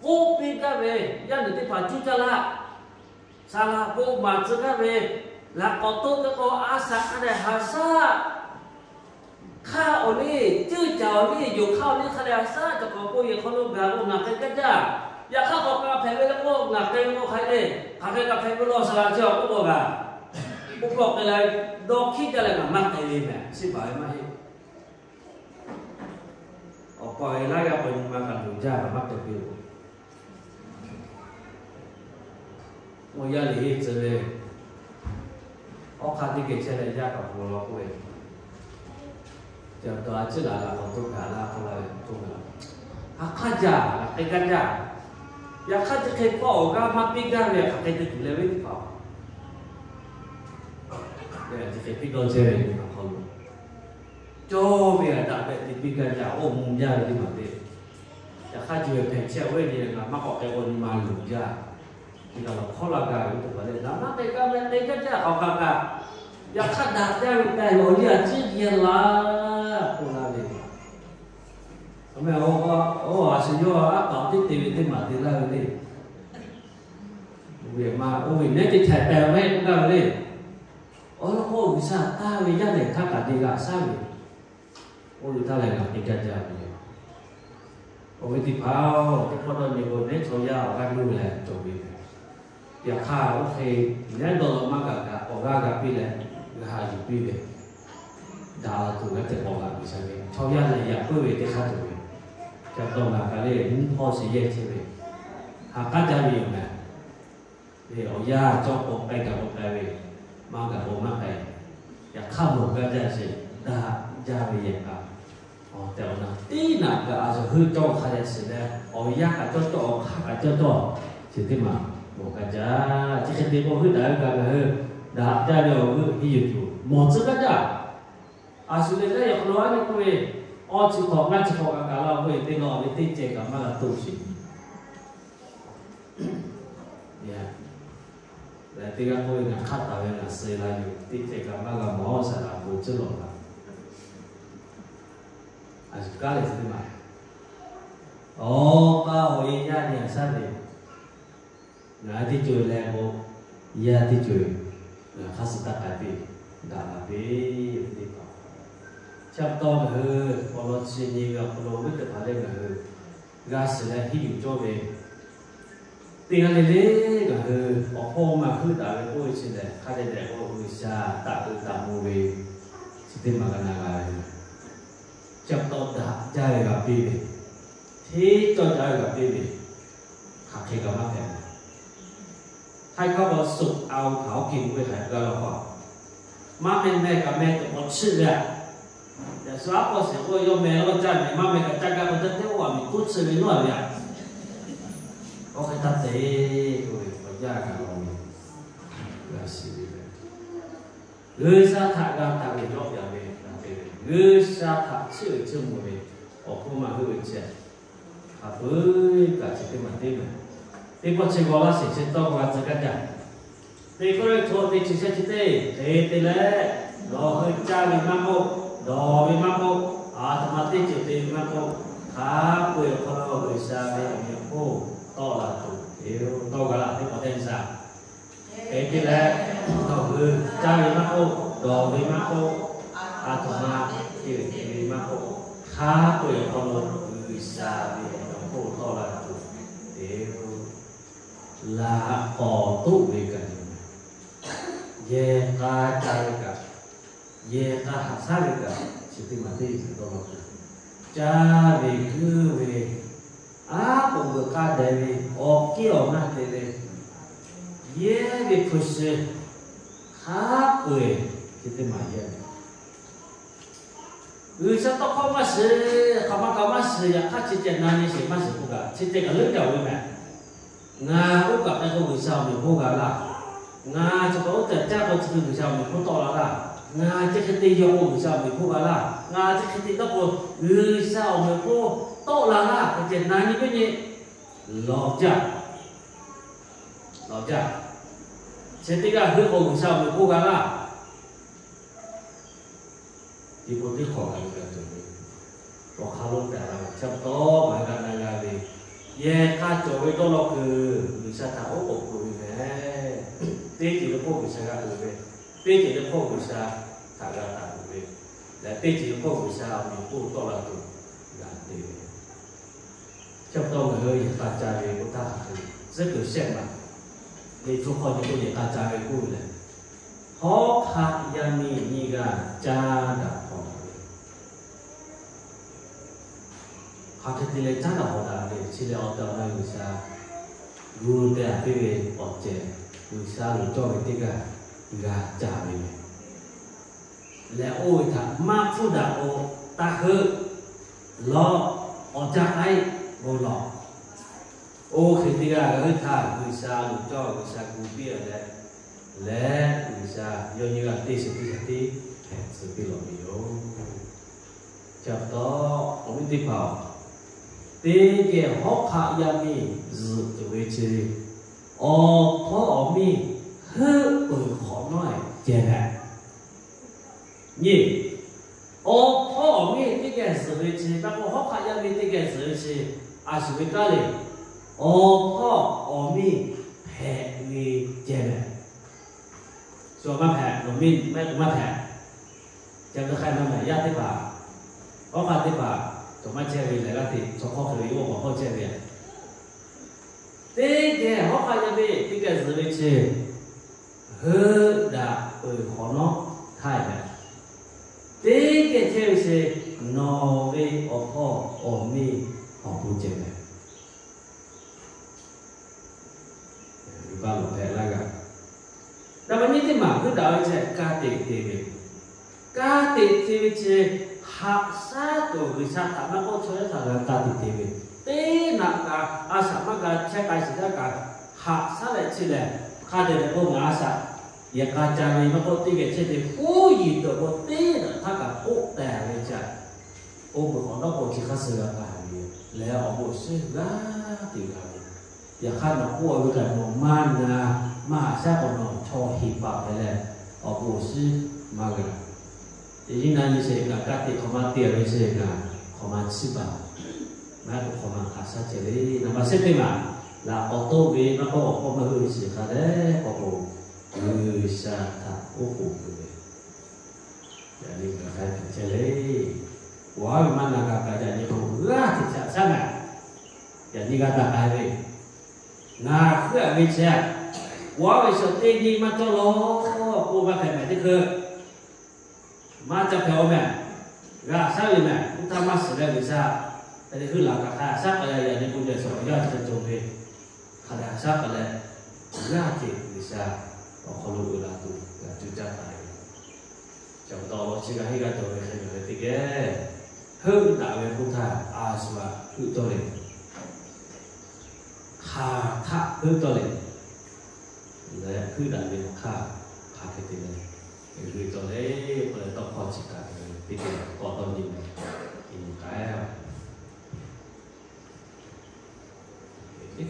K'oˆ piˇ gaˇ ve, yaˇ nehˬ teˇ hpaˍ cuˇ caˇ laˇ. Saˍ laꞈ k'o maˍ tcuh gaˇ ve, laꞈ k'awꞈ toˆ ve k'o, a shaꞈ hk'a dehꞈ ha shaˉ. Hk'aˇ awˬ liˇ, ceuˇ caˍ awˬ liˇ, yonˍ hk'aˇ awˬ liˇ hk'a dehꞈ ha shaˉ, cawˬ k'awꞈ k'oˆ yehˬ hk'aw lo gaˬ k'o ngaˬ hk'e kaˇ jaˇ. Yaꞈ hk'aˇ k'awꞈ kaꞈ hpehꞈ ve le k'o, ngaˬ hk'e ve k'o hk'aˬ hk'e le, hk'aˬ hk'e kaꞈ hpehꞈ ve law, saˍ laꞈ chi awˬ k'oˆ k'o g'a. K'oˆ k'o hk'e leh dawˇ hkiˉ jaˇ leh ngaˬ maˇ hk'e ve meh, chi baˬ ve maˇ heˆ. Awˬ pa e laˇ g'a k'awꞈ nyi ma kaꞈ luˬ jaˇ kaꞈ maˇ hpehꞈ ve yoˬ. Awˬ yaˇ liꞈ heˆ tcuh ve, awˬ hk'aˇ teˇ geh chehˇ leh yaˇ kaꞈ bon law k'oˆ ve, ca taw a ciˉ laˬ laꞈ k'awꞈ toˆ gaˬ laˇ k'oˆ laˇ ve toˆ ve, ha hk'aˇ jaˇ, hk'e kaˇ jaˇ. Yaꞈ hk'aˇ chi hk'e hpawˇ awˬ g'aˇ maˇ piˇ gaˇ ve hk'aˬ hk'e te tuˬ leh ve teˇ hpaˍ, chi hk'e piˇ dawˇ chehˇ ve nyi ma hk'aw lo cawˇ ve a daꞈ ve te piˇ gaˇ jaˇ, oˇ mvuh jaˇ ve teˇ maˬ te. Yaꞈ hk'aˇ ceuˬ ve hpehꞈ chehˇ ve nyi leh ngaˬ maˇ k'awꞈ k'ai k'o nyi ma luˬ jaˇ. Chi kaꞈ lawˬ hkawˉ la gaˬ ve teˇ hpaˍ leh, ngaˬ maˇ k'ai gaˇ ve te gaˇ jaˇ k'awꞈ kaꞈ kaꞈ, yaꞈ hk'aˇ daꞈ jaˇ ve k'ai lawˬ liˇ a ciˉ yehˇ laˇ k'oˆ laˇ ve. Awˬ meh, oˇ a shu yawˇ a taꞈ teˇ te ve teˇ maˬ te laˇ ve le. Oˇ ve ma oˇ ve nehˉ teˇ htaiˍ pehˬ ve k'oˆ gaˇ ve le. Awˬ lawn k'o G'uiˬsha taˇ ve yaˇ lehˬ htaˇ kaꞈ te g'a shaˉ ve. Oˇ ve htaˇ lehˬ ngaˬ te gaˇ jaˇ ve yoˬ. Awˬ ve teˇ hpaˍ-oˬ, teˇ pawˆ dawˇ nyi k'o nehˉ chaw yaˇ awˬ g'aˇ nuˇ leh cawˬ ve. Yaꞈ hk'aˇ oˇ hk'e nehˉ dawˇ law maˇ gaˬ kaꞈ awˬ g'aˇ g'a piˇ leh g'a haꞈ yuˬ piˇ ve, daꞈ la tuˬ g'a tehꞈ k'awꞈ g'a G'uiˬsha ve chaw yaˇ lehˬ yaꞈ puiˉ ve teˇ hk'aˇ tuˬ ve, ca taw ngaˬ kaꞈ le mvuhˇ hawˇ sheˍ yehˇ chehˇ ve, ha k'aˉ jaˇ ve yoˬ meh. Awˬ yanˇ cawˇ k'o k'ai gaˬ k'o k'ai ve, maˇ gaˬ k'o maˇ k'ai. Yaꞈ hk'aˇ mawˬ gaˇ jaˇ sheˍ, daꞈ jaˇ ve yehˬ k'a. Awˬ tehˬ awˬ na teˇ naꞈ kaꞈ a shuˍ heuˆ cawˇ hk'a dehꞈ shiˍ leh, awˬ yanˇ kaꞈ cawˇ cawˇ, awˬ hk'aˇ kaꞈ cawˇ cawˇ, chi teˇ maˬ mawˬ gaˇ jaˇ. Chi hk'e te k'o heuˆ daꞈ ve kaꞈ ngaˬ hui daꞈ jaˇ ve awˬ g'euˆ piˇ yuˬ tuˬ mawˬ tcuhˉ gaˇ jaˇ. A shuˍ lehˬ lehˬ yaꞈ hk'aw lo a nyi k'oˆ ve, awˇ chi hk'awꞈ ngaˇ chi hk'awꞈ kaꞈ kaꞈ la k'oˆ ve teˇ law ve teˇ ceh kaꞈ maˇ g'a toˆ sheˍ. Lehˬ teˇ g'aˇ k'oˆ ve ngaˬ hk'aˇ taˍ ve ngaˬ suh la yoˬ, teˇ ceh kaꞈ maˇ g'a mawˬ, saˍ laꞈ k'oˍ tcuhˉ lawˬ la. A shuˍ kaˉ lehˬ teˇ maˬ, awˬ pa awˬ e yaˇ nyi a shaˉ ve, ngaˬ teˇ co e leh k'o, yaˇ teˇ co e, ngaˬ hk'aˇ suh taˇ k'ai piˇ, daꞈ la piˇ ve teˇ hpaˍ. Chi pa taw ngaˬ hui awˬ lawn chi nyi ve awˬ hk'aw lo ve teˇ hpaˍ lehˬ ngaˬ hui g'a shiˍ leh henˇ yuˬ cawˇ ve teˇ g'aˇ le le, ngaˬ hui awˬ hpawˇ maˇ heuˆ daꞈ ve k'oˆ ve chi lehˬ hk'a dehꞈ dehꞈ k'o G'uiˬsha taꞈ uiˍ taꞈ mvuh ve chi teˇ maˬ g'a na g'a ve. Chi pa taw daꞈ jaˇ ve g'a piˇ ve, hteˇ cawˇ jaˇ ve g'a piˇ ve, hk'aˬ hk'e kaꞈ maˇ hpehꞈ. Hk'aˬ hk'e k'o suꞈ a o htaꞈ oˇ hk'e k'oˆ ve hk'aˬ hk'e g'a law k'o, maˇ meh meh kaꞈ meh tuˬ k'awꞈ chiˇ ve a. Yaꞈ shu aˉ k'awꞈ shiˍ k'oˆ ve, yawˇ meh lawˇ caˇ meh, maˇ meh kaꞈ caˇ gaˇ k'o caˇ teˇ oˇ a miˬ toˉ chiˇ ve nawˉ ve a. Oˇ hk'e taˇ te k'oˆ ve, awˬ jaˇ kaꞈ law ve, g'a shiˍ ve, G'uiˬsha htaꞈ g'a taˍ ve yawˇ yaꞈ ve, g'a te ve. G'uiˬsha htaꞈ chiˇ uiˍ chiˇ mvuh ve awˬ hpawˇ maˇ heuˆ ve chi, hk'a peu-eˬ kaꞈ chi teˇ maˬ teˇ maˬ, teˇ pawˆ chi g'aw laˇ sheˍ chi tawˇ g'a tcuh gaˇ jaˇ. Teˇ Kawˇrenˍhtuˆ teˇ chi shehˆ chi teˇ hk'e te leh, nawˬ hui caˇ ve maˇ k'oˆ, dawˬ ve maˇ k'oˆ, aˬ htoꞈ ma teˇ ceuˬ te ve maˇ k'oˆ, hk'a peu-eˬ awˬ hk'aw lo G'uiˬsha ve awˬ meꞈ awˬ hponˇ tawˆ la tuˬ te-o. Tawˇ g'a laˇ teˇ hk'awꞈ teˇ za. Hk'e te leh, nawˬ hui caˇ ve maˇ k'oˆ, dawˬ ve maˇ k'oˆ, aˬ htoꞈ ma te ve maˇ k'oˆ, hk'a peu-eˬ awˬ hk'aw lo G'uiˬsha ve awˬ meꞈ awˬ hponˇ tawˆ la tuˬ te-o. Laꞈ k'awꞈ toˆ ve kaꞈ yoˬ. Yehˬ k'a ca ve kaꞈ, yehˬ k'a haꞈ shaˉ ve kaꞈ, chi teˇ maˬ teˇ ceuˬ dawˇ law tuˬ, caˇ ve guiˇ ve, aˉ poꞈ g'uiˬ k'a dehꞈ ve, awˬ kiˇ awˬ ngaˇ te ve, yehˇ ve hpu shi, hk'a peu-eˬ chi teˇ maˬ yehˇ ve. G'uiˬsha tawˇ hkawˇ maˇ shiˍ, hk'aˬ ma kaꞈ maˇ shiˍ, yaꞈ hk'aˇ chi ceh na nyi sheˍ maˇ shiˍ k'oˆ kaꞈ, chi ceh kaꞈ leuˉ jaˇ ve mehˬ. Ngaˬ oˇ kaꞈ k'ai k'o G'uiˬsha awˬ meꞈ awˬ hponˇ g'a laˇ. Ngaˬ chi kaꞈ oˇ tehꞈ caˇ k'o chi hk'e G'uiˬsha awˬ meꞈ awˬ hponˇ tawˆ la laˇ. Ngaˬ chi hk'e te yaw k'o G'uiˬsha awˬ meꞈ awˬ hponˇ g'a laˇ. Ngaˬ chi hk'e te dawˇ k'o G'uiˬsha awˬ meꞈ awˬ hponˇ tawˆ la laˇ. Hk'e ceh na nyi ve nyi lawˬ jaˇ. Lawˬ jaˇ. Chi teˇ g'aˇ heuˆ k'o G'uiˬsha awˬ meꞈ awˬ hponˇ g'a laˇ. Teˇ pawˆ teˇ hk'awꞈ g'a ve g'a cawˬ ve, awˬ hk'aw lo taˍ la ve, chaˇ tawˇ maˍ g'a na g'a ve, yehˬ k'a cawˬ ve dawˇ law kuiˬ G'uiˬsha htaꞈ oˉ k'oˍ peuˬ ve mehˬ. Teˇ ceuˬ ve hk'oˆ G'uiˬsha g'a uiˍ ve, teˇ ceuˬ ve hk'oˆ G'uiˬsha htaꞈ g'a taˍ peuˬ ve, leh teˇ ceuˬ ve hk'oˆ G'uiˬsha awˬ meꞈ awˬ hponˇ tawˆ la tuˬ g'a te ve. Chaˇ tawˇ ngaˬ hui yehˬ k'a ca ve k'oˆ htaˇ, tcuhˉ kuiˬ shehˆ maˬ, liꞈ hpu hk'aw nyi k'o yehˬ k'a ca ve k'oˆ ve lehˬ, hawˉ hk'aˆ yaˇ miˇ nyiˇ g'aˇ caˇ daꞈ hawˍ daꞈ ve, hk'aˬ hk'e te leh caˉ daꞈ hawˍ daꞈ ve chi lehˬ, awˬ tehˬ awˬ na G'uiˬsha gu te-a piˇ ve awˬ cehˬ, G'uiˬsha loˍ cawˇ ve teˇ g'aˇ g'a ca ve mehˬ. Lehˬ oˇ ve htaꞈ maˇ hpfuhˇ daꞈ k'o, taˇ heuˆ lawˬ, awˬ ca k'ai bon lawˬ. Oˇ hk'e teˇ g'aˇ g'a heuˆ htaˇ, G'uiˬsha loˍ cawˇ, G'uiˬsha gu piˇ-a leh, lehˬ G'uiˬsha yawˇ nyi g'a teˇ shiˍ teˇ shiˍ tiˉ hpehꞈ tcuh piˇ lawˬ ve yoˬ. Chi pa taw, awˬ viˉ teˇ hpaˍ-oˬ, teˇ geh hawˉ hk'aˆ yaˇ miˇ zuhꞈ tuˬ ve chi, awˬ hpawˇ awˬ miˇ heuˆ peuˬ hk'awꞈ nawˉ-e ceh leh, nyi, awˬ hpawˇ awˬ miˇ teˇ geh zuhꞈ ve chi, maˇ k'oˆ hawˉ hk'aˆ yaˇ miˇ teˇ geh zuhꞈ ve chi, a shuˍ ve kaˇ le, awˬ hpawˇ awˬ miˇ hpehꞈ ve ceh leh, shu maˇ hpehꞈ, nawˬ miˇ maˇ k'o maˇ hpehꞈ. Ca ve hk'aˇ na mehˬ yaˇ teˇ hpaˍ, hawˉ hk'aˆ teˇ hpaˍ, cawˬ maˇ chehˇ ve lehˬ g'aˇ hteꞈ chaw hk'awˇ hk'e ve yawˇ k'awꞈ hawˇ chehˇ ve, teˇ geh hawˉ hk'aˆ yaˇ miˇ teˇ geh zuhꞈ ve chi, heuˆ daꞈ peuˬ hk'awꞈ nawˉ htaˇ-e mehˬ. Teˇ geh chehˇ ve chi, nawˬ ve awˬ hpawˇ awˬ miˇ awˬ bon ceh mehˬ. Venˇbaˆ lawˬ hpehꞈ laˇ g'a. Naˍ baꞈ nyiˇ teˇ maˬ heuˆ daꞈ ve chi ka tiꞈ te ve, ka tiꞈ te ve chi, haꞈ shaˉ tuˬ G'uiˬsha htaꞈ maˇ k'oˆ, chaw yaˇ htaꞈ g'a ka tiꞈ te ve, teˇ naꞈ kaꞈ a shaꞈ maˇ g'a chehˇ k'ai shiˍ daꞈ kaꞈ, haꞈ shaˉ leh chi lehˬ, hk'a dehꞈ dehꞈ k'o ngaˬ a shaꞈ yehˬ k'a ca ve maˇ k'oˆ, teˇ geh chehˇ te huˉ yiˍ tuˬ k'o teˇ naꞈ htaˇ kaꞈ k'oˆ tehˬ ve chi, oˇ peuˬ hk'awꞈ nawˉ k'o chi hk'aˇ suh g'a k'ai ve lehˬ, awˬ bon awˬ shiˉ g'aˇ hteꞈ g'a ve. Yaꞈ hk'aˇ nawˬ k'oˆ ve kaꞈ nawˬ maˇ na, maˇ haꞈ shaˉ k'o nawˬ chaw heˍ paˍ hpehꞈ leh, awˬ bon awˬ shiˉ maˇ g'a. Yaꞈ nyi na nyi sheˍ, ngaˬ ka tiꞈ hk'awꞈ ma te ve sheˍ, ngaˬ hk'awꞈ ma chiˇ baˬ, maˇ k'o hk'awꞈ ma haꞈ shaˉ ceh le. Naˍ baꞈ shehˆ teˇ maˬ, laꞈ k'awꞈ toˆ ve maˇ k'oˆ, awˬ hpawˇ maˇ heuˆ ve shiˍ hk'a dehꞈ k'awꞈ k'o, G'uiˬsha htaꞈ oˉ k'oˍ peuˬ ve, yaꞈ nyi ngaˬ k'ai hpehꞈ chehˇ le. Awˬ haˉ ve maˇ na g'a kaꞈ yaꞈ nyi k'o g'aˇ hteꞈ chaꞈ shaˉ mehˬ. Yaꞈ nyi g'a daꞈ k'ai ve, ngaˬ heuˆ-a ve chehˇ, awˬ haˉ ve shaˍ teˇ nyi maˇ cawˇ lawˬ k'oˆ maˇ hpehꞈ mehˬ teˇ hkui maˇ ca hpehꞈ-o mehˬ. G'a shaˉ ve mehˬ, oˇ htaˇ maˇ shiˍ leh G'uiˬsha hk'e te heuˆ laˬ kaꞈ hk'a shaˉ k'ai leh, yaꞈ nyi k'o ceh shaˍ awˬ yanˇ chi cawˬ ve, hk'a dehꞈ haꞈ shaˉ k'ai leh, g'aˇ hteꞈ G'uiˬsha awˬ hk'aw lo uiˍ la tuˬ g'a cuˇ caˇ taˍ ve. Chi pa taw awˬ lawn chi g'a henˇ g'a cawˬ ve hk'e ngaˬ hui teˇ geh heuˆ daꞈ ve k'oˆ htaˇ, a shu aꞈ heuˆ cawˇ le, hk'aˬ htaˆ heuˆ cawˇ le, leh heuˆ daꞈ ve awˬ hk'aˇ hk'aˬ hk'e te leh, G'uiˬ cawˬ le k'oˆ leh tawˇ hkawˇ chi htaꞈ teˇ geh k'awꞈ dawˇ nyi ve.